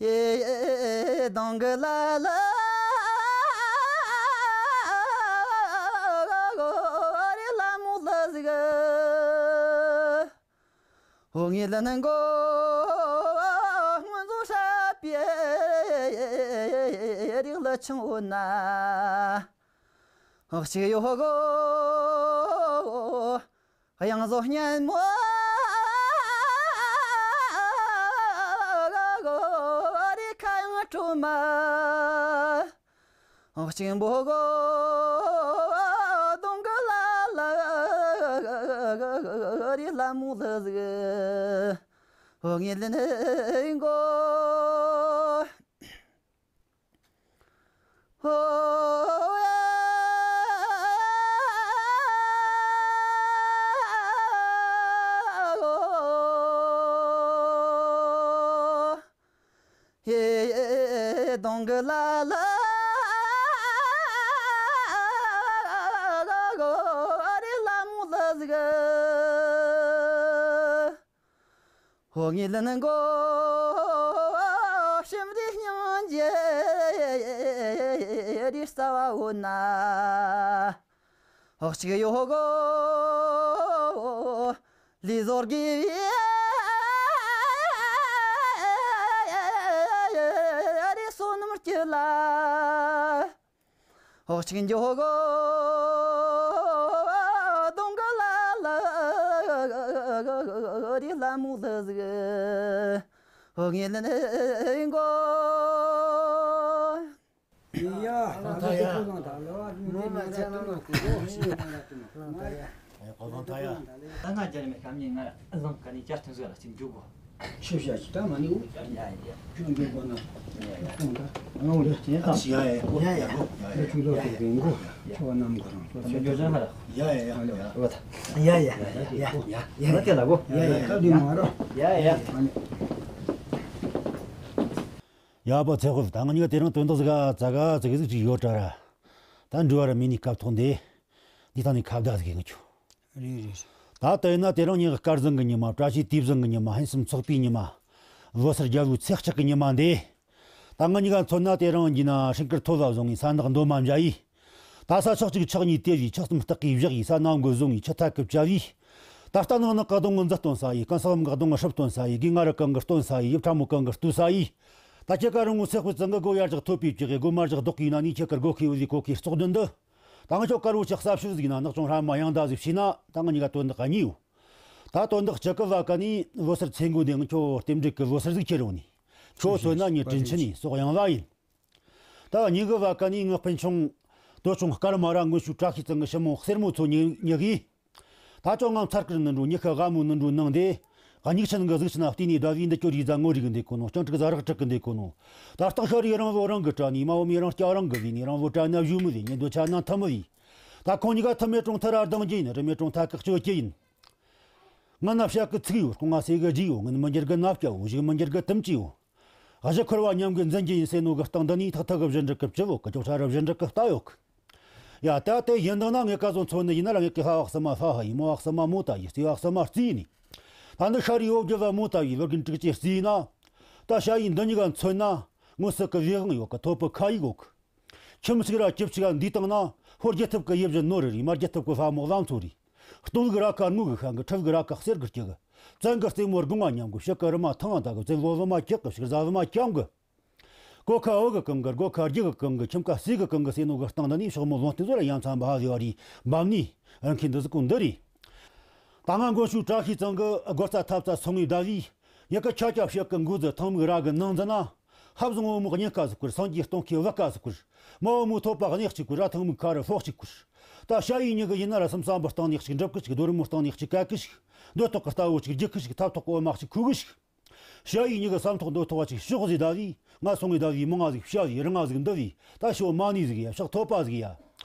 ཡེ་གདོང་གི་ལ་ལ། ཧོ་ངེས་ལན་མགོ་སྔོན་བཟོ་ཧྲ་པའི་རིགས་ལ་ཆང་འོ་ན། གཅིག་ཡོད་གོ། གཡང་བཟོ་སྙན་མོ་རི་ཁ་ཡང་ཁྲོ་མ། གཅིག་འབོ་གོ་གདོང་གི་ལ་ལ་རི་ལ་མོ་ལ་ཟིག་ངེས་ལན་མགོ། ཧེ་གདོང་གི་ལ་ལ་རི་ལ་མོ་ལ་ཟིག་ཧོ་ངེས་ལན་མགོ། ཞིམ་རི་སྙིང་རྗེ་རི་རྩ་བ་འོ་ན། གཅིག་ཡོད་གོ། ལི་ཟོར་གི་རི་སོ་ནམ་སྐྱིད་ལ། འོ་གཅིག་འཇོག་གོ། གདོང་གི་ལ་ལ་རི་ལ་མོ་ལ་ཟིག་འོ་ངེས་ལན་མགོ། ཡ། ད་ལྟ་ཡ། ཁོ་ཚང་ད་ལོ་ཨ་མོ་མ་ཆ་ན་མ་ཁོ་ཁོ་ཤི་ཡོད་ད་ལྟ་ཡ། ཨེ་ཁོ་ཚང་ད་ཡ། ད་ང་རྒྱལ་མེད་ཁམ་ཉིན་ང་བཟང་ག་ནས་བསྐྱར་ཐོན་ཟེར་ལ་ཅིག་འཇུག་གོ། ཤེས་བྱ་ཞིག་ད་མ་ནི་འུ། ཡ་ཡ། ཁྱོད་འགྱོད་པ་ན། ཡ་ཡ། ཁོང་ད་ང་འུ་ལས་ཅན་ད། ཡ་ཡ། ཡ་ཡ། ཁྱོད་ལོ་ཚོ་གི་འགོ། ཁྱོད་བ་ནམ་གོ་རང་ཚོ་ཚོ་འགྱོད་ཅན་མ་ར། ཡ་ཡ་ཡ། ཡ་ཡ། ཡ་ཡ། ཡ་ཡ། ད་དེ་ལ་གོ། ཡ་ཡ། ཁ་དེ་མ་ར། ཡ་ཡ། ཡ་པ་ཚེ་དཔལ། ད་ང་གཉིས་ཀ་དེ་རིང་དོན་དག་ཟིག་ག་ཙག་ག་ཙིག་ཟིག་ཅིག་ཡོད་དྲ་ར། ད་འགྲུལ་བ་ར་མི་ནི་སྐབས་ཐོག་འདི། འདི་ཐང་ནས་ཁ་བརྡ་ཟིག་གི་ངི་ཆུ། རེད་རེད། ད་ལྟ་ཡིན་ན་དེ་རིང་ཉིན་སྐར་བཟང་གི་ཉི་མ། བཀྲ་ཤིས་དུས་བཟང་གི་ཉི་མ། ཕུན་སུམ་ཚོགས་པའི་ཉི་མ། བོད་སར་རྒྱལ་བོའི་ཚེས་གཅིག་གི་ཉི་མ་འདི། ད་ང་གཉིས་ཀ་མཚོན་ན་དེ་རིང་འདི་ན་ཧྲིན་ཀིར་ཐོ་བ་བཟུང་ངི་ས་ནག་འདོ་མ་འཇའ་ཡི། ད་ས་ཕྱོགས་གཅིག་ཕྱག་གཉིས་དེ་བའི་ཕྱག་གསུམ་སྟག་གིས་བཞག་ཡི། ས་ནང་མགོ་བཟུང་ངི་ཆུ་ཐག་གི་བཅའ་བའི། ད་རྟ་ནག་ནག་གི་གདོང་ངི་འཛུལ་སྟོན་ས་ཡི། སྐམ་ས་བམ་གི་གདོང་ངི་སྲུབ་སྟོན་ས་ཡི། དགེ་ང་རི་གང་གི་སྟོན་ས་ཡི། ཡིབ་ཕྲ་མོ་གང་གི་བཏུ་ས་ཡི། ད་ཁྱེད་ཀ་རང་ངོ་སེ་དཔེ་ཙང་གི་སྒོ་ཡར་བཞག་ཐོད་པའི་བཅག་གི། སྒོ་མར་བཞག་རྡོག་གི་ན་ནི་ཁྱེད་ཀ་སྒོ་ཁའི་བུ་ཟི་གོ་ཁའི་བཙོག་དོན་འདི། ད་ང་ཁྱོད་དཀར་བོ་ཆགས་ས་ཕྱུགས་ཟིག་ན་ནག་ཅུང་ཧྲ་མ་ཡང་ད་ཟིག་བྱས་ན། ད་ང་གཉིས་ཀ་དོན་དག་ག་གཉིས་ཡོད། ད་དོན་དག་གཅིག་གི་བ་ཀ་ནི་བོད་སར་ཚེ་མགོ་འདི་ང་ཁྱོད་རྟེན་འབྲེལ་གི་བོད་སར་ཟིག་ཁྱེར་ཡོང་ནི། ཁྱོད་མཚོན་ན་ངའི་དྲིན་ཆེ་ནི་སོག་ཡང་བ་ཡིན། ད་གཉིས་གི་བ་ཀ་ནི་ངག་ཕན་ཆུང་། དོ་ཆུང་དཀར་མ་ར་མགོན་ཤུགས་བཀྲ་ཤིས་ཚང་གི་ཞི་མོ་གསེར་མོ་ཚོ་གཉིས་གཉིས་གིས། ད་ཅོ་ང་མཚར་ཀིར་ནི་འགྲོ་ཉི་ཤུ་ཝ་མོ་ནི་འགྲོ་ནང་དེ། གཉིས་ཆེན་གི་གཟུགས་ཆེན་ན་བལྟས་ནས་ཟླ་བའི་འདི་ཅོ་རི་ཟ་ངོ་རིག་འདེད་གོ་ནོ། སྤྱང་ཕྲུག་ཟ་རག་ཕྲུག་གི་འདེད་གོ་ནོ། ད་སྟག་ཤ་རི་རང་བོ་རང་གི་བྲ་ནི། མ་བོ་མི་རང་སྐྱ་རང་གི་བི་ནི། རང་བོ་བྲ་ན་བཞུ་མི་བི་ནི། འདོད་ཆ་ན་ཐ་མི་བི། ད་ཁོང་གཉིས་ཀ་ཐ་མེད་གྲོང་ཐ་ར་ལྡང་རྒྱུ་ཡིན། རི་མེད་གྲོང་ཐ་གི་གཅོད་རྒྱུ་ཡིན། ང་ན་བཤད་གི་ཚིག་ཡོད། སྐུ་ང་སེ་གི་རྗེས་ཡོད། ངན་མི་འགྱུར་གི་ན་བསྐྱལ་ཡོད། གཞུག་མི་འགྱུར་གི་དམ་ཅི་ཡོད། གཞི་འཁོར་བ་ཉམས་གི་འཛིན་རྒྱུ་ཡིན་ཟེར་ནོ་གི་སྟེང་འདི་ནི་ཐག་ཐག་གི་བཞིན་འགྲིག་གི་བཅུ་བོ་གི་ཅོག་ཆ་ར་བཞིན་འགྲིག་གི་ལྟ་ཡོད་གི། ཡ་ད་དེ་ཡིན་དང་ན་ངས་ཀ་ཟོ་མཚོན་ནི་ཡིན་ན་ར། ངས་ཀི་ཧ་བག་ས་མ་ཧ་ཧ་ཡིན། མོ་བག་ས་མ་མོ་ད་ཡིན། སི་བག་ས་མ་རྩི་ཡིན་ནི། ད་འདི་ཤ་རི་ཡོ་རྒྱུ་བ་མོ་ད་ཡིན། བར་གི་འགྲིག་ཅེས་རྩི་ཡིན་ན། ད་ཤ་ཡིན་འདི་གཉིས་ཀ་མཚོན་ན། ངོ་སི་གི་བི་དབང་ཡོད་གི། ཐོབ་པི་ཁ་ཡིག་ཡོད་གི། ཁྱིམ་གཅིག་ར་ཁྱིམ་གཅིག་ག་འདུས་བཏང་ན། ཧོར་རྒྱལ་ཐབས་ཀྱི་ཡིབ་བཞིན་ནོར་རེ་རེད། མ་རྒྱལ་ཐབས་ཀྱི་ཕ་མོ་བཟང་ཚོ་རེད། སྟོད་ལུག་ར་ཁ་སྔོ་གི་ཤང་གི། ཁྲི་གི་ར་ཁ་གསེར་གི་སྐྱི་གི། བཙན་གི་རྩེ་མོ་སྒོ་ང་མཉམ་གི། ཕྱི་གི་རི་མ་ཐང་ང་ད་གི། བཙན་བོ་བི་མ་ཁྱེག་གི། ཕྱུགས་བཟའ་བི་མ་ཁྱམ་གི། གོ་ཁ་འུ་གི་གང་གི། སྒོ་ཁ་རྒྱུ་གི་གང་གི། ཁྱིམ་ཁ་སེ་གི་གང་གི་ཟེར་ནོ་གི་སྟེང་འདི་ནི་ཕྱོགས་མོ་ལོང་སྟེ་ཟོ་ར་ཡ་མཚན་པ་ཧ་ཟེ་བ་རེད། འབབ་ནི་ཨ་མཁན་འདི་ཟི་ཀུ་འདི་རེད། ད་ང་མགོན་ཤུགས་བཀྲ་ཤིས་ཚང་གི་སྒོ་རྩ་ཐབ་རྩ་སོང་ངི་ཟླ་བའི། ཉི་ཀ་ཆ་ཆ་ཕྱེད་ཀི་འགོ་ཟི་ཐང་མིག་ར་གི་ནང་འཛིན་ན། ཧབ་བཟང་བོ་མོ་གཉིས་ཀ་ཟིག་བསྐུར། སངས་རྒྱས་སྟོང་ཁའི་བུ་ཀ་ཟིག་བསྐུར། མ་བོ་མོ་ཐོབ་པ་གནས་གཅིག་བསྐུར། ར་ཐང་མིག་ཁ་རི་ཕོག་གཅིག་བསྐུར། ད་ཤ་ཡི་ཉི་གི་ཡིན་ན་ར་སེམས་བསམ་པའི་སྟེང་ནས་གཅིག་འགྲུབ་གི་གཅིག་རྡོ་རི་མོའི་སྟེང་ནས་གཅིག་བཀལ་གི་གཅིག་འདོད་ཐོག་གི་རྟ་བོ་གཅིག་རྒྱུག་གི་གཅིག་ཐབ་ཐོག་གི་འོ་མ་གཅིག་ཁུག་གི་གཅིག་ཤ་ཡི་ཉི་གི་བསམ་ཐོག་འདོད་ཐོག་བ་གཅིག་ཕྱོགས་ཟེ་ཟླ་བའི། ང་སོང་ངི་ཟླ་བའི་མི་ང་ཟིག་བྱ་བའི་རི་ང་ཟིག་འདི་བའི། ད་ཤོ་མ་ནི་ཟིག་ཡ། ཕྱག་ཐོབ་པ་ཟིག་ཡ།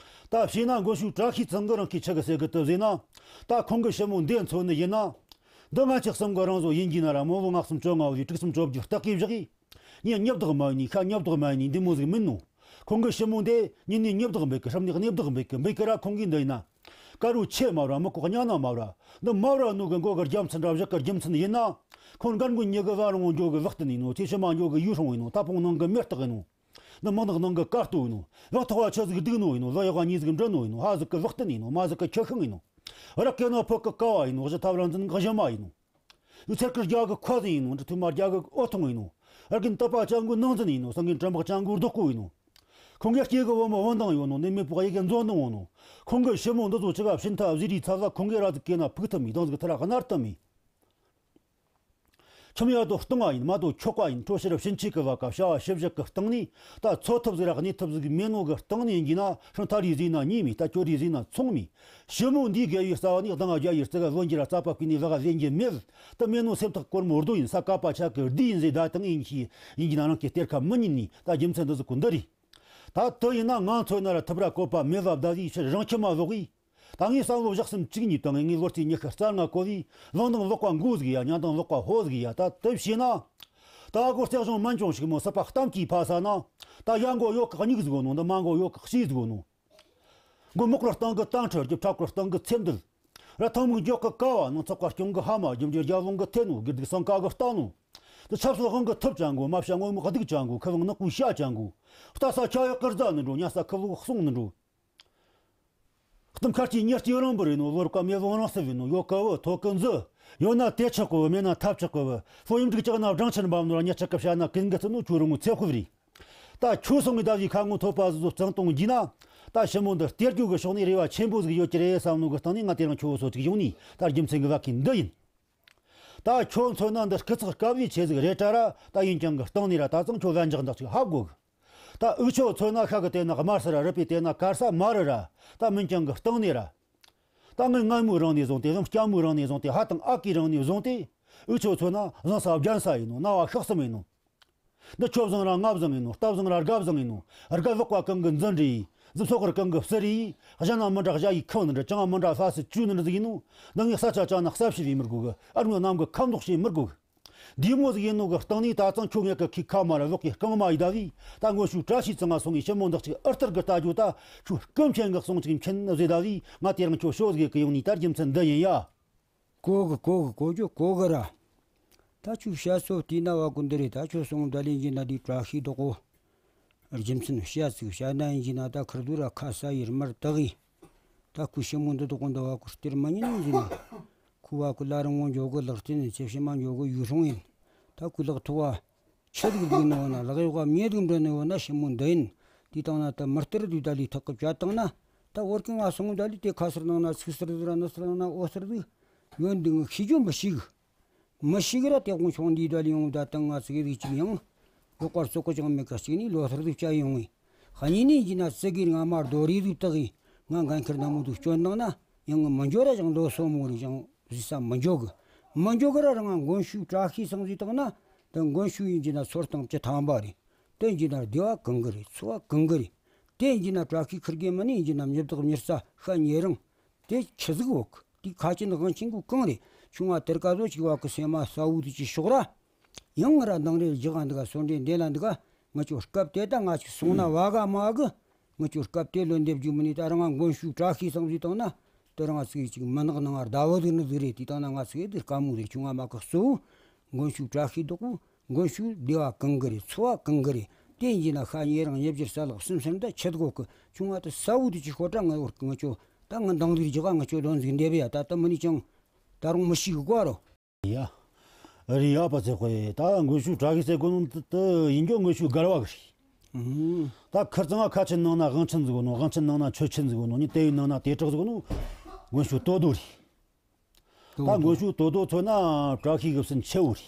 ད་བྱས་ན་མགོན་ཤུགས་བཀྲ་ཤིས་ཚང་གི་རང་གི་ཆི་གི་ཟེ་གི་དུ་ཟེ་ན། ད་ཁོང་གི་ཞི་མོ་འདི་མཚོན་ནི་ཡིན་ན། འདི་ང་ཆི་གསུམ་གི་རང་བཟོ་ཡིན་གྱི་ན་ར། མོ་བོ་ང་གསུམ་བཅོ་ལྔ་བོ་ཡི་དྲུག་གསུམ་བཅོ་བརྒྱད་སྟག་གིས་བཞག་ཡི། ཉིན་གཉིས་བདག་མ་ཡིན་ནི། ཤ་གཉིས་བདག་མ་ཡིན་ནི། འདི་མོ་ཟིག་མིན་ནོ། ཁོང་གི་ཞི་མོ་འདི་ཉིན་ནི་གཉིས་བདག་འབད་གི། སྲམ་ནི་གནས་བདག་འབད་གི། འབད་གི་ར་ཁོང་གིས་འདི་ཡིན་ན། དཀར་བོ་ཆེ་མ་ར་མི་ཀོག་གཉའ་ན་མ་ར། འདི་མ་ར་ནུ་གི་མགོ་གི་རྒྱ་མཚན་ར་བཞག་གི་རྒྱུ་མཚན་ཡིན་ན། ཁོང་མགར་མགོ་ཉི་གི་བ་རང་འཇོ་གི་བག་སྟེ་ནི་ནོ། ཚེ་ཕྱི་མ་འཇོ་གི་ཡུལ་སྲུང་ཡིན་ནོ། ད་ཕུང་ནང་གི་མེ་སྟག་ཡིན་ནོ། འདི་མག་ནག་ནང་གི་དཀར་སྟོད་ཡིན་ནོ། བག་ཐོག་བ་ཆུ་ཟིག་སྡིག་ནོ་ཡིན་ནོ། ལ་ཡག་བ་ཉིས་ཟིག་འབྲི་ནོ་ཡིན་ནོ། ཧ་ཟིག་གི་བག་སྟེ་ནི་ནོ། མ་ཟིག་གི་ཆུ་ཤིང་ཡིན་ནོ། རག་གི་ནོ་ཕུག་གི་ཀ་བ་ཡིན་ནོ། གཞི་ཐབ་རང་འཛིན་གི་གཞི་མ་ཡིན་ནོ། ཡུ་ཚེར་ཀི་རྒྱ་གི་ཁ་ཟིན་ཡིན་ནོ། འབྲི་ཐུ་མ་རྒྱ་གི་ཨོ་ཐུང་ཡིན་ནོ། ཨར་གིན་ཏི་པ་ཅང་གི་ནང་འཛིན་ཡིན་ནོ། སང་གིན་ཀྲམ་པག་ཅང་གི་རྡོག་ཀོ་ཡིན་ནོ། ཁོང་གི་སྐྱེ་གི་བུ་མོ་བུ་འདང་ཡོད་ནོ། ནི་མེད་པོ་ཡི་གི་མཛོ་འདང་ཡོད་ནོ། ཁོང་གི་ཞི་མོ་འདི་ཚོ་ཅི་ག་ཕྱིན་ཐ་བཟི་རི་ཚ་ལ་ཁོང་གི་ར་ཟིག་གེ་ན་ཕུག་ཐུབ་མི་དང་ཟིག་ཐ་ར་གནར་ཐུབ་མི། ཁྱིམ་ཡར་དུ་སྟོང་བ་ཡིན། མ་དུ་ཁྱོག་པ་ཡིན། ཁྲོ་ཕྱིར་ཕྱིན་ཆད་ཀྱི་བ་ཀ་བྱ་བ་ཞིབ་བཞག་གི་སྟེང་ནས། ད་འཚོ་ཐབས་ཟིག་ར་གནས་ཐབས་ཟིག་མེད་ནོ་གི་སྟེང་ནས་ཡིན་གྱི་ན། ཧྲང་ཐ་རི་ཟིན་ན་ཉེས་མི། ད་ཁྱོད་རི་ཟིན་ན་ཚོང་མི། ཞི་མོ་འདིའི་དགེ་བའི་རྩ་བ་ནས་གདང་བརྒྱ་ཡི་རྩི་ག་བློན་གྱི་ར་རྩ་པ་ཀུན་ནས་བ་ག་ཟན་གྱི་མེད། ད་མེད་ནོ་སེམས་ཐག་གོར་མོ་རྡོ་ཡིན། ས་ཀ་པ་ཆ་གི་རྡི་ཡིན་ཟེ། ད་དང་ཡིན་གྱི་ཡིན་གྱི་ན་རང་གི་གཏེར་ཁ་མི་ཉིད་ནི། ད་རྒྱུ་མཚན་འདི་ཟིག་གོ་འདི་རེད། ད་དུ་ཡིན་ན་ང་ཚོ་ན་ར་ཐུབ་ར་བཀོད་པ་མེད་བ་བདག་ཡིས་ཕྱིར་རང་ཁྱིམ་མ་ལོག་ཡིས། ད་ངས་བསམ་བློ་བཞག་སེམས་གཅིག་གཉིས་དང་། ངས་ལོ་རྩིས་ཉི་ཤུ་རྩ་ལྔ་གོ་བས། ལང་དང་ལོག་པ་མགོ་ཟིག་ཡ། ཉ་དང་ལོག་པ་ཧོ་ཟིག་ཡ། ད་དེ་བྱས་ན། ད་སྒོ་རྩེག་གཞུང་མན་ཆུང་ཞིག་མོ་སྲིད་པ་གཏམ་གྱིས་ཕ་ས་ན། ད་ཡ་མགོ་ཡོག་གི་སྙིགས་ཟིག་ནོ། འདི་མ་མགོ་ཡོག་གི་ཤི་ཟིག་ནོ། མགོ་མོག་ར་སྟེང་གི་དང་ཁྲི། རྒྱབ་ཁྲག་གི་སྟེང་གི་ཚེམ་དུལ། ར་ཐང་མིག་འཇོག་གི་ཀ་བ་ནང་ཚགས་པ་སྐྱོང་གི་ཧ་མ། རྒྱུ་འབྲས་རྒྱ་ལུང་གི་ཐེ་ནོ། དགེ་སྡིག་སང་ཀ་གི་རྟ་ནོ། དེ་ཆབ་སྲིད་དབང་གི་ཐུབ་ཅན་གོ། མ་བྱ་ངོ་མི་སྡིག་ཅན་གོ། ཁུ་བང་ནག་པོའི་བྱ་ཅན་གོ། རྟ་ས་ཆ་ཡག་གི་རྫ་ནི་འགྲོ། ཉ་ས་ཁུ་ལུག་གསུང་ནི་འགྲོ། གཏམ་ཁ་སྐྱེ་ཉེར་སྐྱེ་རང་བུ་རེད་ནོ། བློ་རིག་པ་མེད་བོ་རང་སྲིད་བུ་ནོ། ཡོད་ཀ་བུ་ཐོག་གི་མཛུ། ཡོད་ན་དེ་ཆག་གོ། མེད་ན་ཐབས་ཆག་གོ་བུ། ལྷོ་ཡུམ་འགྲིག་ཅག་ན་སྦྲང་ཆར་འབབ་ནོ། ར་ཉ་ཆག་གི་བྱ་ན་ཀུན་གི་ཚུ་ནོ། ཁྱོད་རང་ངོ་ཚེ་ཧུབ་རེད། ད་ཁྱོད་སོང་གི་ཟླ་བའི་ཁ་ངོ་ཐོབ་པ་ཟིག་ཚོ་གཙང་གཏོང་རྒྱུ་ན། ད་ཞི་མོ་འདི་སྟེར་རྒྱུ་གི་ཕྱོགས་ནས་རེ་བ་ཆེན་པོ་ཟིག་ཡོད་ཀྱི་རེད་བསམ་ནོ་གི་སྟེང་ནས། ང་དེ་རིང་ཁྱོད་སོ་ཅིག་ཡོང་ནི། ད་རྒྱུ་མཚན་གི་བ་ཁི་འདི་ཡིན། ད་ཁྱོད་མཚོན་ན་འདི་སྐུ་ཚེགས་དཀའ་བའི་ཆེ་ཟིག་རེད་དྲ་ར། ད་ཡིན་ཀྱང་གི་སྟེང་ནས་ར་ད་ཙང་ཁྱོད་ལན་འཇགས་འདག་ཅིག་ཧ་གོ་གི། ད་འུ་ཆོ་མཚོན་ན་ཤ་གི་དེ་ན་དམར་ས་ར། རུ་པའི་དེ་ན་དཀར་ས་མ་རུ་ར། ད་མིན་ཀྱང་གི་སྟེང་ནས་ར། ད་ངས་སྔ་མོའི་རིང་ནས་བཟུང་སྟེ། བཟང་སྐྱ་མོའི་རིང་ནས་བཟུང་སྟེ། ཧ་དང་ཨ་ཀའི་རིང་ནས་བཟུང་སྟེ། འུ་ཆོ་མཚོན་ན་བཟང་ས་རྒྱན་ས་ཡིན་ནོ། ན་བ་ཤག་གསུམ་ཡིན་ནོ། འདི་ཁྱོད་བཟང་ར་ང་བཟང་ཡིན་ནོ། རྟ་བཟང་ར་རྒ་བཟང་ཡིན་ནོ། རྒ་ལོག་པ་གང་གི་འཛིན་རེད། འཛིན་ཚོགས་ར་གང་གི་ཕྱིར་རེད། གཞན་ན་མི་འདྲ་གཞན་ཡི་ཁང་ནི་འདྲ། ཅང་མི་འདྲ་ལྷ་སྲིད་བཅུ་ནི་འདྲ་ཟིག་ཡིན་ནོ། འདི་ངས་ས་ཆ་ཅང་ན་ས་བྱི་བའི་མི་དགོས་གི། ཨར་ངོ་ནམ་གི་ཁམ་མདོག་བྱེད་མི་དགོས་གི། འདི་མོ་ཟིག་ཡིན་ནོ་གི་སྟེང་ནས། ད་ཙང་ཁྱོད་ངས་གི་ཁི་ཁ་མ་ར་ལོག་གི་རྐང་མ་ཡི་ཟླ་བས། ད་མགོན་ཤུགས་བཀྲ་ཤིས་ཚང་ང་སོང་ངས་ཞི་མོ་འདག་ཅིག་ཨར་ཐར་གི་ལྟ་རྒྱུ། ད་ཁྱོད་རྐུན་མཁན་གི་གསུང་ཅིག་མཁྱེན་ཟེ་ཟླ་བས། ང་དེ་རིང་ཁྱོད་ཤོ་ཟིག་གི་ཡོང་ནི། ད་རྒྱུ་མཚན་འདི་ཡིན་ཡ། གོ་གི་གོ་གི་གོ་རྒྱུ་གོ་གི་ར། ད་ཁྱོད་བཤད་སྲོལ་བལྟས་ན་བ་ཀུན་འདི་རེད། ད་ཁྱོད་སོང་ད་ལེན་གྱི་ན་འདི་བཀྲ་ཤིས་རྡོག་གོ། རྒྱུ་མཚན་བཤད་ཚིག་བཤད་ན་ཡིན་གྱི་ན། ད་ཁུར་དུ་ར་ཁ་ས་ཡིར་མར་དག་གི། ད་ཁུ་ཞི་མོ་འདི་དོ་ཀུན་ད་བ་ཀུ་སྟེར་མ་ཉན་ཡིན་གྱི་ན། ཁུ་བ་ཀུ་ལ་རང་ངོ་འཇོག་གི་ལག་རྩལ་ནས་ཚེ་ཕྱི་མ་འཇོག་གི་ཡུལ་སྲུང་ཡིན། ད་ཁུ་ལག་ཐུག་བ། ཆི་ཟིག་འདུག་ནི་འོ་ན། ལག་གཡོག་ག་མྱེ་ཟིག་འདྲ་ནི་འོ་ན། ཞི་མོ་འདི་ཡིན། དེ་བཏང་ན་ད་མི་སྟེར་དུས་ད་ལི་ཐག་གི་བཅད་བཏང་ན། ད་བོར་གི་ང་སོང་ད་ལི་དེ་ཁ་ཟུར་ནང་ན་ཚིག་ཟུར་ཟིག་ར་ནི་ཟུར་ནང་ན་འོ་ཟུར་ཟིག་ཡོད་འདུག་ངས་ཤེས་རྒྱུ་མི་ཤེས་གི། མི་ཤེས་གི་ར། དེ་དགོང་ཆུང་འདི་ད་ལི་ཡོང་ད་དང་ང་ཚིག་ཟིག་ཅིག་ཡང་ལོག་པར་བཙོག་གི་ཅང་མེད་གི། གཅིག་ནི་ལོ་ཟུར་ཟིག་བཅད་ཡོང་ངས། གཉིས་ནི་ཡིན་ན་ཙི་གིར་ང་མར་རྡོ་རིལ་ཟིག་བཏགས་གི། ང་འགན་ཁུར་ནག་མོ་ཟིག་སྐྱོན་བཏང་ན། ཡང་ངས་མི་འགྱོ་ར། ཅང་ལོ་སོ་མོ་རེད། ཅང་ཟིག་ས་མི་འགྱོ་གི། མི་འགྱོ་གི་ར། རང་ང་མགོན་ཤུགས་བཀྲ་ཤིས་སང་ཟིག་བཏང་ན། དེ་མགོན་ཤུགས་ཡིན་གྱི་ན་ཚོར་སྟངས་བཅུ་ཐམ་པ་རེད། དེ་ཡིན་གྱི་ན་བདེ་བ་གང་གི་རེད། འཚོ་བ་གང་གི་རེད། དེ་ཡིན་གྱི་ན་བཀྲ་ཤིས་ཁུར་གེ་མི་ནི་ཡིན་གྱི་ན་མྱི་བདག་མྱི་རྩ་ཤ་ཉེ་རིང་། དེ་ཆི་ཟིག་འོག་དེ་ཁ་ཆེན་དབང་ཆེན་གོ་གང་རེད། ཆུང་བ་དེར་ཀ་བཟོ་ཅིག་བ་གི་སེམས་མ་ས་བུ་དུ་ཅིག་ཤོག་ར། ཡང་ང་ར་འདང་རེ་རྒྱག་ག་འདུག་ག་སོ་འདྲེ་འདེ་ལ་འདུག་ག་ངི་ཆོ་སྐབས་དེ་ད་ང་ཅིག་སོང་ན་བ་ག་མ་གི། ངི་ཆོ་སྐབས་དེ་ལོ་འདེབས་རྒྱུ་མི་ནི། ད་རང་ང་མགོན་ཤུགས་བཀྲ་ཤིས་སང་ཟིག་བཏང་ན། དེ་རང་ང་ཚིག་ཅིག་མི་ནག་ནང་ང་ཟླ་བོ་ཟིག་ནི་ཟིག་རེད། དེ་བཏང་ན་ང་ཚིག་དེ་དཀའ་མོ་རེད། ཆུང་བ་མ་གི་གཙོ་བོ་མགོན་ཤུགས་བཀྲ་ཤིས་རྡོག་པོ། མགོན་ཤུགས་བདེ་བ་གང་གི་རེད། འཚོ་བ་གང་གི་རེད། དེ་ཡིན་ན་ཤ་ཉེ་རིང་ཉེ་བརྒྱུད་ས་ལག་གསུམ་སེམས་ད་ཆེད་དགོས་གི། ཆུང་བ་དེ་ས་བུ་དུ་ཅིག་ཤོག་དྲ་ངི་བོར་གི། ངི་ཆོ་ད་ངི་འདང་ཟིག་རྒྱག་ག་ངི་ཆོ་ལོན་ཟིག་འདེབས་ཡ། ད་ད་མི་ནི་ཅང་ད་རུང་མི་ཤེས་གི་གོ་རོ། ཡ། རི་ཡ་པ་ཚེ་ཁོ་ཡེ། ད་མགོན་ཤུགས་བཀྲ་ཤིས་ཟེར་གོ་ནོ་དེ་ཡིན་རྒྱུ་མགོན་ཤུགས་དགར་བ་གི་རེད། ཨང་། ད་ཁིར་ཚང་ང་ཁ་ཆེན་ནང་ན་དབང་ཆེན་ཟིག་གོ་ནོ། དབང་ཆེན་ནང་ན་ཆོས་ཆེན་ཟིག་གོ་ནོ། ནི་དེ་ཡི་ནང་ན་དེ་དྲག་ཟིག་གོ་ནོ་མགོན་ཤུགས་དོ་དོ་རེད། ད་མགོན་ཤུགས་དོ་དོ་མཚོན་ན་བཀྲ་ཤིས་གི་སྲིན་ཆེ་བོ་རེད།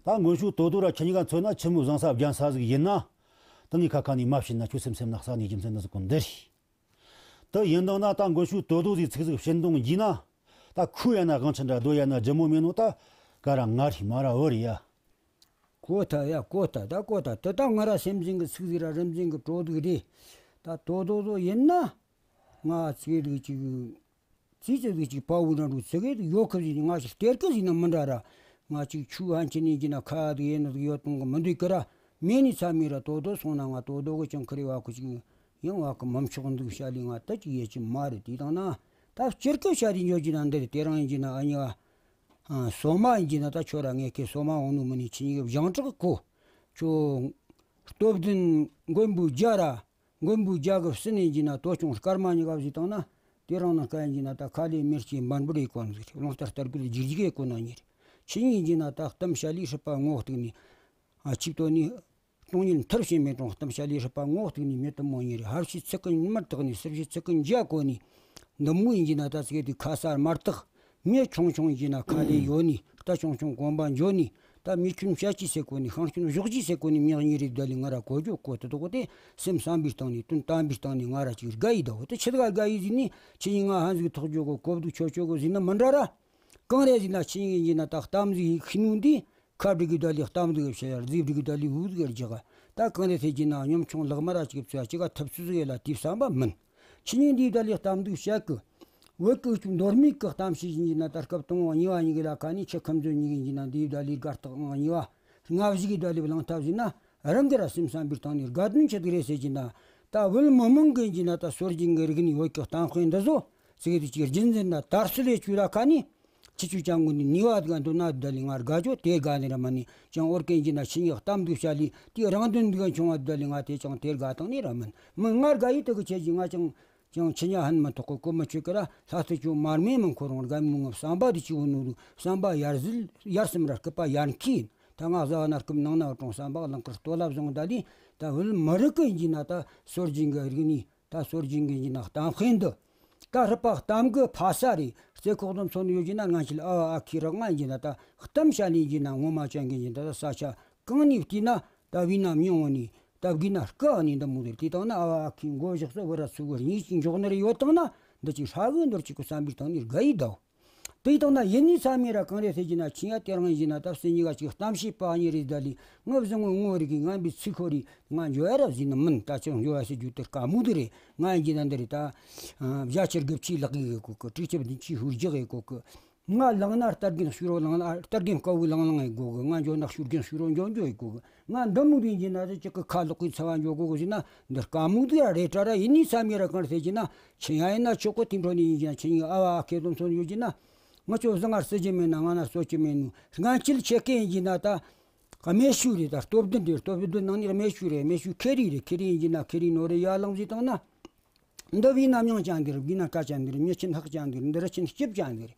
ད་མགོན་ཤུགས་དོ་དོ་ར་ཁྱེད་གཉིས་ཀ་མཚོན་ན་ཆི་མོ་བཟང་ས་རྒྱན་ས་ཟིག་ཡིན་ན། ད་ངས་ཁ་ཁ་ནས་མ་བྱིན་ན་ཁྱོད་སེམས་སེམས་ན་ས་ནས་རྒྱུ་མཚན་འདི་ཟིག་གོ་འདི་རེད། དེ་ཡིན་དང་ན་ད་མགོན་ཤུགས་དོ་དོ་ཟིག་ཚིག་ཟིག་བྱིན་གཏོང་བགྱིས་ན། ད་ཁོ་ཡ་ན་དབང་ཆེན་འདྲ། རྡོ་ཡ་ན་ལྗིད་མོ་མེད་ནོ། ད་ག་ར་ང་རེད་མ་ར་བུ་རེད་ཡ། གོ་ཐལ་ཡ་གོ་ཐལ། ད་གོ་ཐལ། དེ་ད་ང་ར་སེམས་ཅན་གི་ཚིག་ཟིག་ར་རིམ་བཞིན་གི་གྲོགས་ཟིག་རེད། ད་དོ་དོ་དོ་ཡིན་ན། ང་ཚིག་ཟིག་ཅིག་ཚིག་ཅིག་ཟིག་ཅིག་པ་བུ་ན་འགྲོ་ཚིག་གི་ཡོད་ཁ་ཟིག་ང་ཞིག་སྟེར་གི་ཟིག་ན་མི་འདྲ་ར། ང་ཅིག་ཆུ་ཧན་ཆི་ནི་གི་ན་ཁ་ཟིག་ཡིན་ན་ཟིག་ཡོད་གཏོང་གི་མི་འདུག་གི་ར། མེད་ནི་ཚ་མི་ར། དོ་དོ་སོང་ན་ང་དོ་དོ་གི་ཅང་ཁི་རི་བ་ཁུ་ཅིག་ཡང་བ་གི་མི་མཆོག་འདུག་ཤ་ལི་ང་ད་ཅིག་ཡེ་ཅི་མ་རེད། དེ་དང་ན་ད་སྤྱིར་ཀི་ཤ་རི་འཇོག་གི་ན་འདིར་དེ་རང་ཡིན་གྱི་ན། ཨ་ནི་བ་སོ་མ་ཡིན་གྱི་ན། ད་ཁྱོད་ར་ངས་ཁེ་སོ་མ་འོང་ནུ་མི་ནི་ཆི་ཉི་གི་བཞང་དྲག་གོ། ཁྱོད་སྟོབས་ལྡན་མགོན་པོའི་རྒྱ་ར། མགོན་པོའི་རྒྱ་གི་སྲིན་ཡིན་གྱི་ན། དོ་ཆུང་སྐར་མ་ཉི་ག་བཟི་བཏང་ན། དེ་རང་ནང་སྐད་ཡིན་གྱི་ན་ད་ཁ་ལས་མེར་སྐྱེས་འབར་འབུར་ཡེ་གོ་ནི་ཟིག་རེད། རླུང་རྟ་རྟ་རྒོད་ལྗིར་ཇིག་ཡེ་གོ་ན་ཉེ་རེད། ཆི་ཡིན་གྱི་ན་ད་གཏམ་བཤད་ལས་སྲིད་པ་ངོ་གཏུག་ནས། ཨ་གཅིག་ཏོ་ནི། སྟོང་ཉིད་མཐར་ཕྱིན་མེད་རུང་གཏམ་བཤད་ལས་སྲིད་པ་ངོ་གཏུག་ནས་མེད་དུ་མོ་ཉེ་རེད། ཧར་ཤི་ཚིག་གི་མར་བཏགས་ནས་སིར་ཤི་ཚིག་གི་འཇའ་གོ་ནས། འདི་མོ་ཡིན་གྱི་ན་ད་ཚིག་དེ་ཁ་ས་མར་བཏགས། མེ་ཆུང་ཆུང་ཡིན་གྱི་ན་ཁ་ལས་ཡོད་ནི། རྟ་ཆུང་ཆུང་གོམ་པ་འཇོ་ནི། ད་མེ་ཆུན་བཤད་ཀྱི་ཟེར་གོ་ནི། ཤིང་ཆུན་གཞོག་ཀྱི་ཟེར་གོ་ནི། མྱག་གཉིས་རེ་བསྡད་ལས་ང་ར་གོ་རྒྱུ་གོ་དུ་དོག་དེ་སེམས་བསམ་པའི་སྟེང་ནས་དོན་དམ་པའི་སྟེང་ནས་ང་ར་ཅིག་དགའ་ཡི་ད། འོ་དེ་ཆི་དགའ་དགའ་ཡི་ཟིན་ནི། ཆི་ཡིན་ང་ཧན་ཟིག་ཐོག་འཇོག་གོ་གོ་བདུག་ཆོ་ཆོ་གོ་ཟིན་ན་མི་འདྲ་ར། གང་རེད་ཟེར་ན་ཆི་ཡིན་གྱི་ན་ད་གཏམ་ཟིག་ཤི་ནུ་འདི་ཁ་བྲི་གི་ད་ལི་གཏམ་ཟིག་བཤད་ཡར་རྫི་བྲི་གི་ད་ལི་འུ་ཟིག་རྒྱག་ད་གང་རེད་ཟེར་གྱི་ན་སྙོམ་ཆུང་ལག་མ་ར་ཅིག་བཙོ་ཅི་ག་ཐབས་ཚུལ་ཟིག་ཡོད་ལ་དེའི་བསམ་པ་མིན། ཆི་ཡིན་འདི་ད་ལི་གཏམ་ཟིག་བཤད་གི། བོད་ཀྱི་འུ་ཆུ་མདོ་སྨད་ཀྱི་གཏམ་བཤད་ཡིན་གྱི་ན་ད་སྐབས་དང་པོ་གཉིས་པ་གཉིས་གི་ལ་ཁ་ནི་ཆི་ཁམས་མཛོད་གཉིས་གི་ཡིན་གྱི་ན་འདི་ད་ལི་དགའ་རྟགས་ཨང་གཉིས་པ། ལྔ་བཞི་གི་ད་ལི་བླང་ཐབས་ཟིན་ན། རང་གི་ར་སེམས་བསམ་པའི་སྟེང་ནས་དགའ་དོན་ཆེ་དག་རེད་ཟེར་གྱི་ན། ད་བོད་མི་མང་གི་ཡིན་གྱི་ན་ད་སྲོལ་རྒྱུན་གྱི་རིག་གནས་བོད་ཀྱི་གཏམ་དཔེ་འདི་ཚོ་ཟིག་དེ་ཅིག་རྒྱུན་འཛིན་ན་དར་སྲོལ་ལས་བཅུ་ར་ཁ་ནི། ཁྱི་ཆུ་ཅང་གུ་ནི་ནུས་པ་དགའ་འདུག་ན་ད་ལི་ང་དགའ་ཆོག་དེ་དགའ་ནི་ར་མ་ནི་ཅང་ཨོར་གན་གྱི་ན་ཆི་ཉག་གཏམ་འདུག་བྱ་ལི་དེ་རང་དོན་འདུག་བྱུང་བ་ད་ལི་ང་དེ་ཅང་དེ་དགའ་དང་ནི་ར་མིན་མི་ང་དགའ་ཡི་དེ་གི་ཆེ་གི་ང་ཅང་། ཀྱང་ཁྱི་ཉག་ཧན་མ་ཐོག་གི་གོ་མ་ཆོད་ཀི་ར་ལྷ་སྟེ་ཅུ་མར་མེ་མང་ཁོ་རང་དགའ་མི་ངོ་བསམ་པ་དེ་ཅི་བོ་ནོ་རུ་བསམ་པ་ཡར་ཟིལ་ཡར་སིམ་ར་སྐུད་པ་ཡར་འཁྱིལ། ད་ང་བཟའ་བ་ན་སྐུད་ནང་ན་གྲོང་བསམ་པ་གླང་དཀར་སྟོད་ལ་བཟུང་ད་ལི་ད་བོད་མི་རིགས་ཀྱི་ཡིན་གྱི་ན་ད་སྲོལ་རྒྱུན་གྱི་རིག་གནས་ད་སྲོལ་རྒྱུན་གྱི་ཡིན་གྱི་ན་གཏམ་དཔེ་འདི་ད་རི་པ་གཏམ་གི་ཕ་ས་རེད། རྩེ་ཁོག་དུ་མཚོན་ཡོད་ཀྱི་ན་ང་ཆེ་ལ་ཨ་བ་ཨ་ཁི་རག་ང་ཡིན་གྱི་ན་ད་གཏམ་བཤད་ལེན་གྱི་ན་ངོ་མ་ཅན་གྱི་ཡིན་ད་ད་ས་ཆ་གང་ནས་བལྟས་ན་ད་བི་ན་མྱོང་བོ་ནི་ད་བི་ན་སྐུ་ཨ་ནི་འདི་མོ་རེད། དེ་དང་ན་ཨ་བ་ཨ་ཁི་མགོ་བཞག་ས་བུ་ར་ཚུ་བུ་རྙིས་ཀྱི་འཇོག་ནི་རེ་ཡོད་དང་ན་འདི་ཅིག་ཧྲ་གི་འདོར་ཅིག་གི་བསམ་པའི་སྟེང་ནས་དགའ་ཡི་ད། དེ་དང་ན་ཡིན་ནི་ས་མེ་ར་གང་རེད་ཟེར་གྱི་ན་ཆི་ཡ་དེ་རང་ཡིན་གྱི་ན་ད་སེ་ཉི་ག་ཅིག་གཏམ་བཤད་པ་ཉེ་རེད་ད་ལི་ངབ་བཟང་ངོ་ངོ་རེ་གི་ངན་པའི་ཚིག་ཁོ་རེ་ང་འཇོ་ཡ་ར་ཟིན་ནི་མིན། ད་ཅང་འཇོ་ཡ་ཟེར་རྒྱུ་དེ་དཀའ་མོ་དེ་རེད། ང་ཡིན་གྱི་ན་འདི་རེད་ད། བྱ་ཕྱིར་དགུ་ཕྱིའི་ལག་གི་གོ་གི་དྲི་ཆབ་འདི་ཕྱིའི་ཧུར་རྒྱག་གི་གོ་གི་ང་ལངས་ན་རྟ་རྒན་ཤུ་རོ་ལངས་ན་རྟ་རྒན་དཀའ་བོའི་ལངས་ལངས་ཡེ་དགོ་གི་ང་འཇོ་ན་ཤུ་རྒན་ཤུ་རོ་འཇོ་འཇོ་ཡེ་དགོ་གི་ང་འདི་མོ་རིན་གྱི་ན་ད་ཅིག་གི་ཁ་ལོག་གི་ཚ་བ་འཇོ་དགོ་གི་ཟེར་ན་འདི་དཀའ་མོ་དེ་ཡ་རེད་དྲ་ར། ཡིན་ནི་ས་མེ་ར་གང་ཟེར་གྱི་ན་ཆི་ཡ་ཡིན་ན་ཆོག་གི་དེ་འཕྲོ་ནི་ཡིན་གྱི་ན་ཆི་ཡིན་ཨ་བ་ཨ་ཁེ་དོན་མཚོན་ཡོད་གྱི་ན་ང་ཆོ་བཟང་ང་རྩི་གྱི་མེད་ན་ང་ན་གསོད་ཀྱི་མེད་ནུ་ང་ཁྱིལ་ཆེ་གེ་ཡིན་གྱི་ན་ད། སྨན་ཤུ་རེད་ད། སྟོབས་ལྡན་རེད། སྟོབས་ལྡན་ནང་ནས་སྨན་ཤུ་རེད། སྨན་ཤུ་ཁེ་རི་རེད། ཁེ་རི་ཡིན་གྱི་ན་ཁེ་རི་ནོ་རེ་ཡ་ལང་ཟིག་བཏང་ན། འདི་བི་ན་མྱང་ཅང་འདིར་བི་ན་ཀ་ཅང་འདིར་མྱི་ཆེན་ཧག་ཅང་འདིར་འདི་ར་ཆེན་སྐྱིབ་ཅང་འདིར།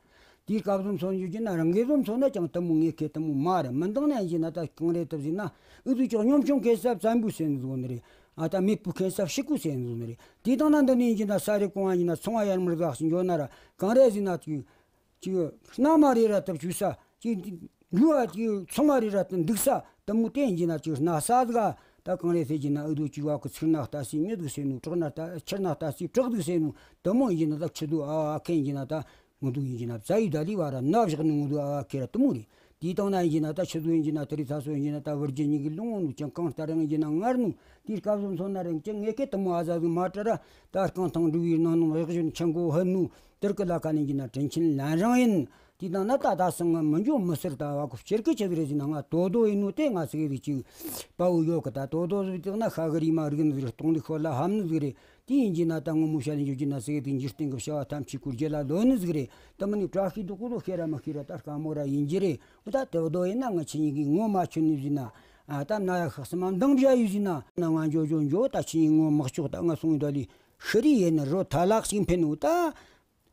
དེའི་སྐབས་སུ་མཚོན་ཡོད་ཀྱི་ན་རང་གི་སུ་མཚོན་ན་ཅང་དེ་མོ་ངས་ཁེ་དེ་མོ་མ་རེད། མི་འདང་ན་ཡིན་གྱི་ན་ད་གང་རེད་ཐབས་ཟིན་ན་ཨུ་ཚུགས་ཀྱང་སྙོམ་ཆུང་གེ་སབ་བཙན་པོའི་སེམས་བཟོ་ནི་རེད། ཨ་ད་མེད་པུ་ཁེ་སབ་ཤི་ཀུ་སེམས་བཟོ་ནི་རེད། དེ་དང་ན་འདི་ནས་ཡིན་གྱི་ན་ས་རེ་གོང་ཨ་ཡིན་ན་ཚོང་བ་ཡར་མར་ག་ཞིག་འཇོ་ན་ར་གང་རེད་ཟིན་ན་དུས། ཅིག་སྣ་མ་རེ་ར་ཐབས་ཆུ་ས་ཅིག་འགྲུལ་བ་ཅིག་ཚང་མ་རེ་ར་དུ་འདུག་ས་དུ་མོ་བསྟན་གྱི་ན་ཅིག་སྣ་ས་ཟིག་ད་གང་རེད་ཟེར་གྱི་ན་ཨུ་དུ་ཅིག་བ་ཁུ་ཚིག་ན་ལྟ་སི་མྱི་འདུག་ཟེར་ནུ་བྲག་ན་ལྟ་ཆུར་ན་ལྟ་སི་བྲག་འདུག་ཟེར་ནུ་དུ་མོ་ཡིན་གྱི་ན་ད་ཆུ་དུ་ཨ་ཨ་ཁེན་གྱི་ན་ད་ངུ་དུ་ཡིན་གྱི་ན་བཙའ་ཡི་ད་ལི་བ་ར་ན་བཞག་ནི་ངུ་དུ་ཨ་ཨ་ཁེ་ར་དུ་མོ་རེད། དེའི་སྟེང་ན་ཡིན་གྱི་ན་ད་ཆུ་ཚོད་ཡིན་གྱི་ན་དེ་རིང་ཚ་སོ་ཡིན་གྱི་ན་ད་བུར་རྒྱུ་གཉིས་ཀྱི་ལུང་ངོ་ནུ་ཅང་གང་ལྟར་ཡང་ཡིན་གྱི་ན་ངར་ནུ་དེའི་སྐབས་སུ་མཚོན་ན་རིང་ཅང་ངེད་ཀྱི་དུ་མོ་ཨ་ཟ་ཟིག་མ་བྲལ་ར་ད་རྐང་ཐང་འགྲུལ་བའི་ནང་ནང་གཡག་གཞོན་ཆེན་གོ་ཧན་ནུ་དེར་ཀི་ལ་ཁ་ནས་ཡིན་གྱི་ན་དྲིན་ཆེན་ལན་རང་ཡིན། དེའི་སྟེང་ན་ད་ད་སང་ང་མི་འཇོ་མི་སེར་ད་བ་ཁོ་སྤྱིར་ཀི་ཆེ་ཟིག་རེད་ཟིན་ན་ང་དོ་དོ་ཡིན་ནུ་དེ་ང་ཟིག་རིག་ཅིག་པའུ་ཡོད་ཀི་ད་དོ་དོ་ཟིག་དེ་ན་ཤ་གི་རི་མ་རིག་ནི་ཟིག་རེད། སྟོང་ལི་ཤོར་ལ་ཧམ་ནི་ཟིག་རེད། དེ་ཡིན་གྱི་ན་ད་ངོ་མོ་བཤད་ལེན་ཡོད་ཀྱི་ན་ཟེར་དེ་འཇིག་རྟེན་གྱི་བྱ་བ་ཐམས་ཅད་ཀུར་རྒྱལ་ལ་ལོ་ནི་ཟིག་རེད། ད་མི་ནི་བཀྲ་ཤིས་སྡུག་གུ་རུ་ཤེས་ར་མ་ཤེས་ར་ད་དཀའ་མོ་ར་ཡིན་གྱི་རེད། འོ་ད་དེ་བ་དོ་ཡིན་ན་ང་ཆི་ཉིད་ཀྱི་ངོ་མ་ཆོད་ནི་ཟིན་ན། ཨ་ད་ན་ཡ་ཤག་སི་མ་འདང་བྱ་ཡོད་ཟིན་ན། ན་ང་འཇོ་འཇོ་འཇོ་ད་ཆི་ཉིད་ངོ་མ་ཆོག་ད་ང་སོང་ཡོད་ད་ལི་ཤི་རི་ཡེ་ནི་རོ་ཐ་ལག་ཞིག་འཕེན་འོ་ད།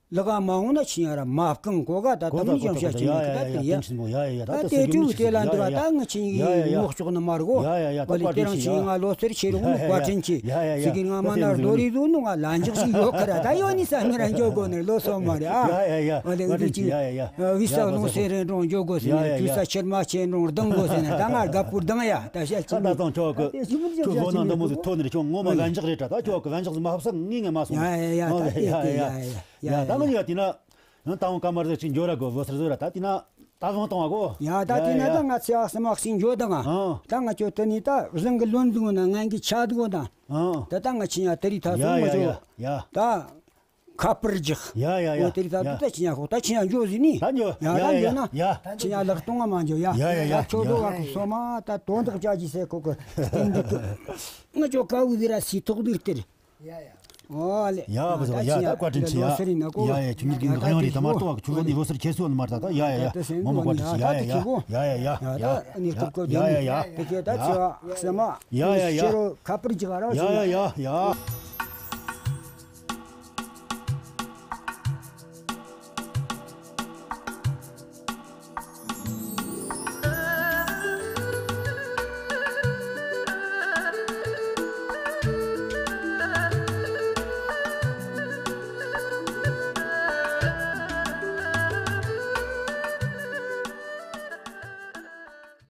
ལག་མ་འོང་ན་ཆི་ཡ་ར་མ་བཀང་གོ་ག་ད་གོ་ད་དམ་གོ་ཅམ་ད་བྱ་གོ་ཆི་ད་ཉིད་ཡ་ཀྱི་ད་ཡ་དེ་ཡ་ཡ་ཡ་ཡ་ད་ད་ད་ཆི་ཉིད་ཆི་མོ་ཡ་ཡ་ཡ་ད་ད་ད་དེ་ཟེར་གྱི་ཅུ་མི་དེ་ལ་འདུག་ད་ང་ཆི་ཉིད་ཡ་ཡ་ཡ་ངོ་ཆོག་ནི་མ་རེད་གོ། ཡ་ཡ་ཡ་ད་བ་ལི་བཀའ་དེ་དྲིན་རང་ཆི་ཆི་ཡ། ང་ལོ་སེར་ཆེ་རུ་ཡ་ཡ་བཀའ་ཡ་དྲིན་ཆི་ཡ་ཡ་ཡ་ཟེར་གི་ང་མ་ན་རྡོ་རི་ཟུ་ནུ་ང་ལ་འཇག་ཞིག་ཡོད་ཁ་ར་ད་ཡོད་ནི་ས་མི་ར་འཇོག་གོ་ནི་ལོ་སོ་མ་རེད་ཨ། ཡ་ཡ་ཡ་བ་ལི་བཀའ་དྲིན་ཆི་ཡ་ཡ་ཡ་བི་ས་ལོང་སེ་རེ་འགྲོང་འཇོག་གོ་ཟེར་ནི་ཡ་ཡ་ཅུ་ས་ཆེར་མ་ཆེ་འགྲོང་རྡང་གོ་ཟེར་ནི་ད་ང་དགའ་པོ་རྡང་ཡ་ད་བཤད་ད་ཆི་ད་ནི་ད་ཚང་ཁྱོད་ཀྱི་ཁྱོད་བོ་ནང་འདི་མོ་ཟིག་ཐོན་ནི་རེད། ཁྱོད་ངོ་མ་ལན་འཇག་རེད་ད། ད་ཁྱོད་ཀྱི་ལན་འཇག་ཟིག་མ་ཧབ་ས་ངས་ངས་མ་སོང་། ཡ་ཡ་ཡ་ད་དེ་དེ་ཡ་ཡ་ཡ་ཡ་ད་ང་ཡ་དེ་ན། ཡང་ད་འོང་ཀ་མར་ཟིག་ཅིག་འགྱོ་ར་དགོས་བོ་སར་བཟོ་ར་ད་དེ་ན་ད་བང་གཏོང་བ་གོ། ཡ་ད་དེ་ན་ད་ང་ཚེ་བ་སི་མ་ཞིག་འགྱོ་ད་ང་། ད་ང་ཁྱོད་དེ་ནི་ད་བཟང་གི་ལོན་འདུག་ན་ངན་གི་ཆ་འདུག་ད། ད་ད་ང་ཆི་ཡ་དེ་རི་ད་སོང་མ་ཡ་ཡ་ཡ་ཡ། ད། ཁ་པར་རྒྱག་ཡ་ཡ་ཡ། འོ་དེ་རིགས་ད་ཡ། དུ་ད་ཆི་ཡ་ཤོག་ད་ཆི་ཡ་འཇོ་ཟིན་ནི། ད་འཇོ། ཡ་ཡ་ད་ཡ་འཇོ་ན། ཡ། ཆི་ཡ་ལག་སྟོང་ང་མ་འཇོ་ཡ། ཡ་ཡ་ཡ། ད་ཁྱོད་དོ་ཡ། བ་ཁུ་སོ་མ་ད་དོན་དག་ཅག་གི་སེ་ཁོ་གི་སྟེང་འདི་གི། ང་ཅོ་ཀ་བུ་ཟི་ར་སི་ཐོག་འདིར་སྟེར། ཡ་ཡ། ཨོ་ལེ། ཡ་བུ་ཟོ་ཡ་ད་བཀའ་དྲིན་ཆེ་ཡ། ལོ་སེ་རི་ན་ཀོ། ཡ་ཡ་ཁྱོད་མི་གི་ཡ་ང་ཡང་རི་ད་མ་ཏོ་བ་ཁྱོད་ནི་ལོ་སེ་རི་ཁྱེད་སོ་ནི་མ་ད་ད་ཡ་ཡ་ཡ། ད་དེ་སེ་མོ་མོ་བཀའ་དྲིན་ཆེ་ཡ་ཡ་ཡ། ཡ་ཡ་ཡ། ཡ་ད་ནི་ཐུག་གོ་ཡ་ཡ་ཡ། དེ་གི་ད་ཆི་བ་སེ་མ། ཡ་ཡ་ཡ། ཤེ་རོ་ཁ་པར་ཅིག་ཨ་ར་ཡ་ཡ་ཡ་ཡ།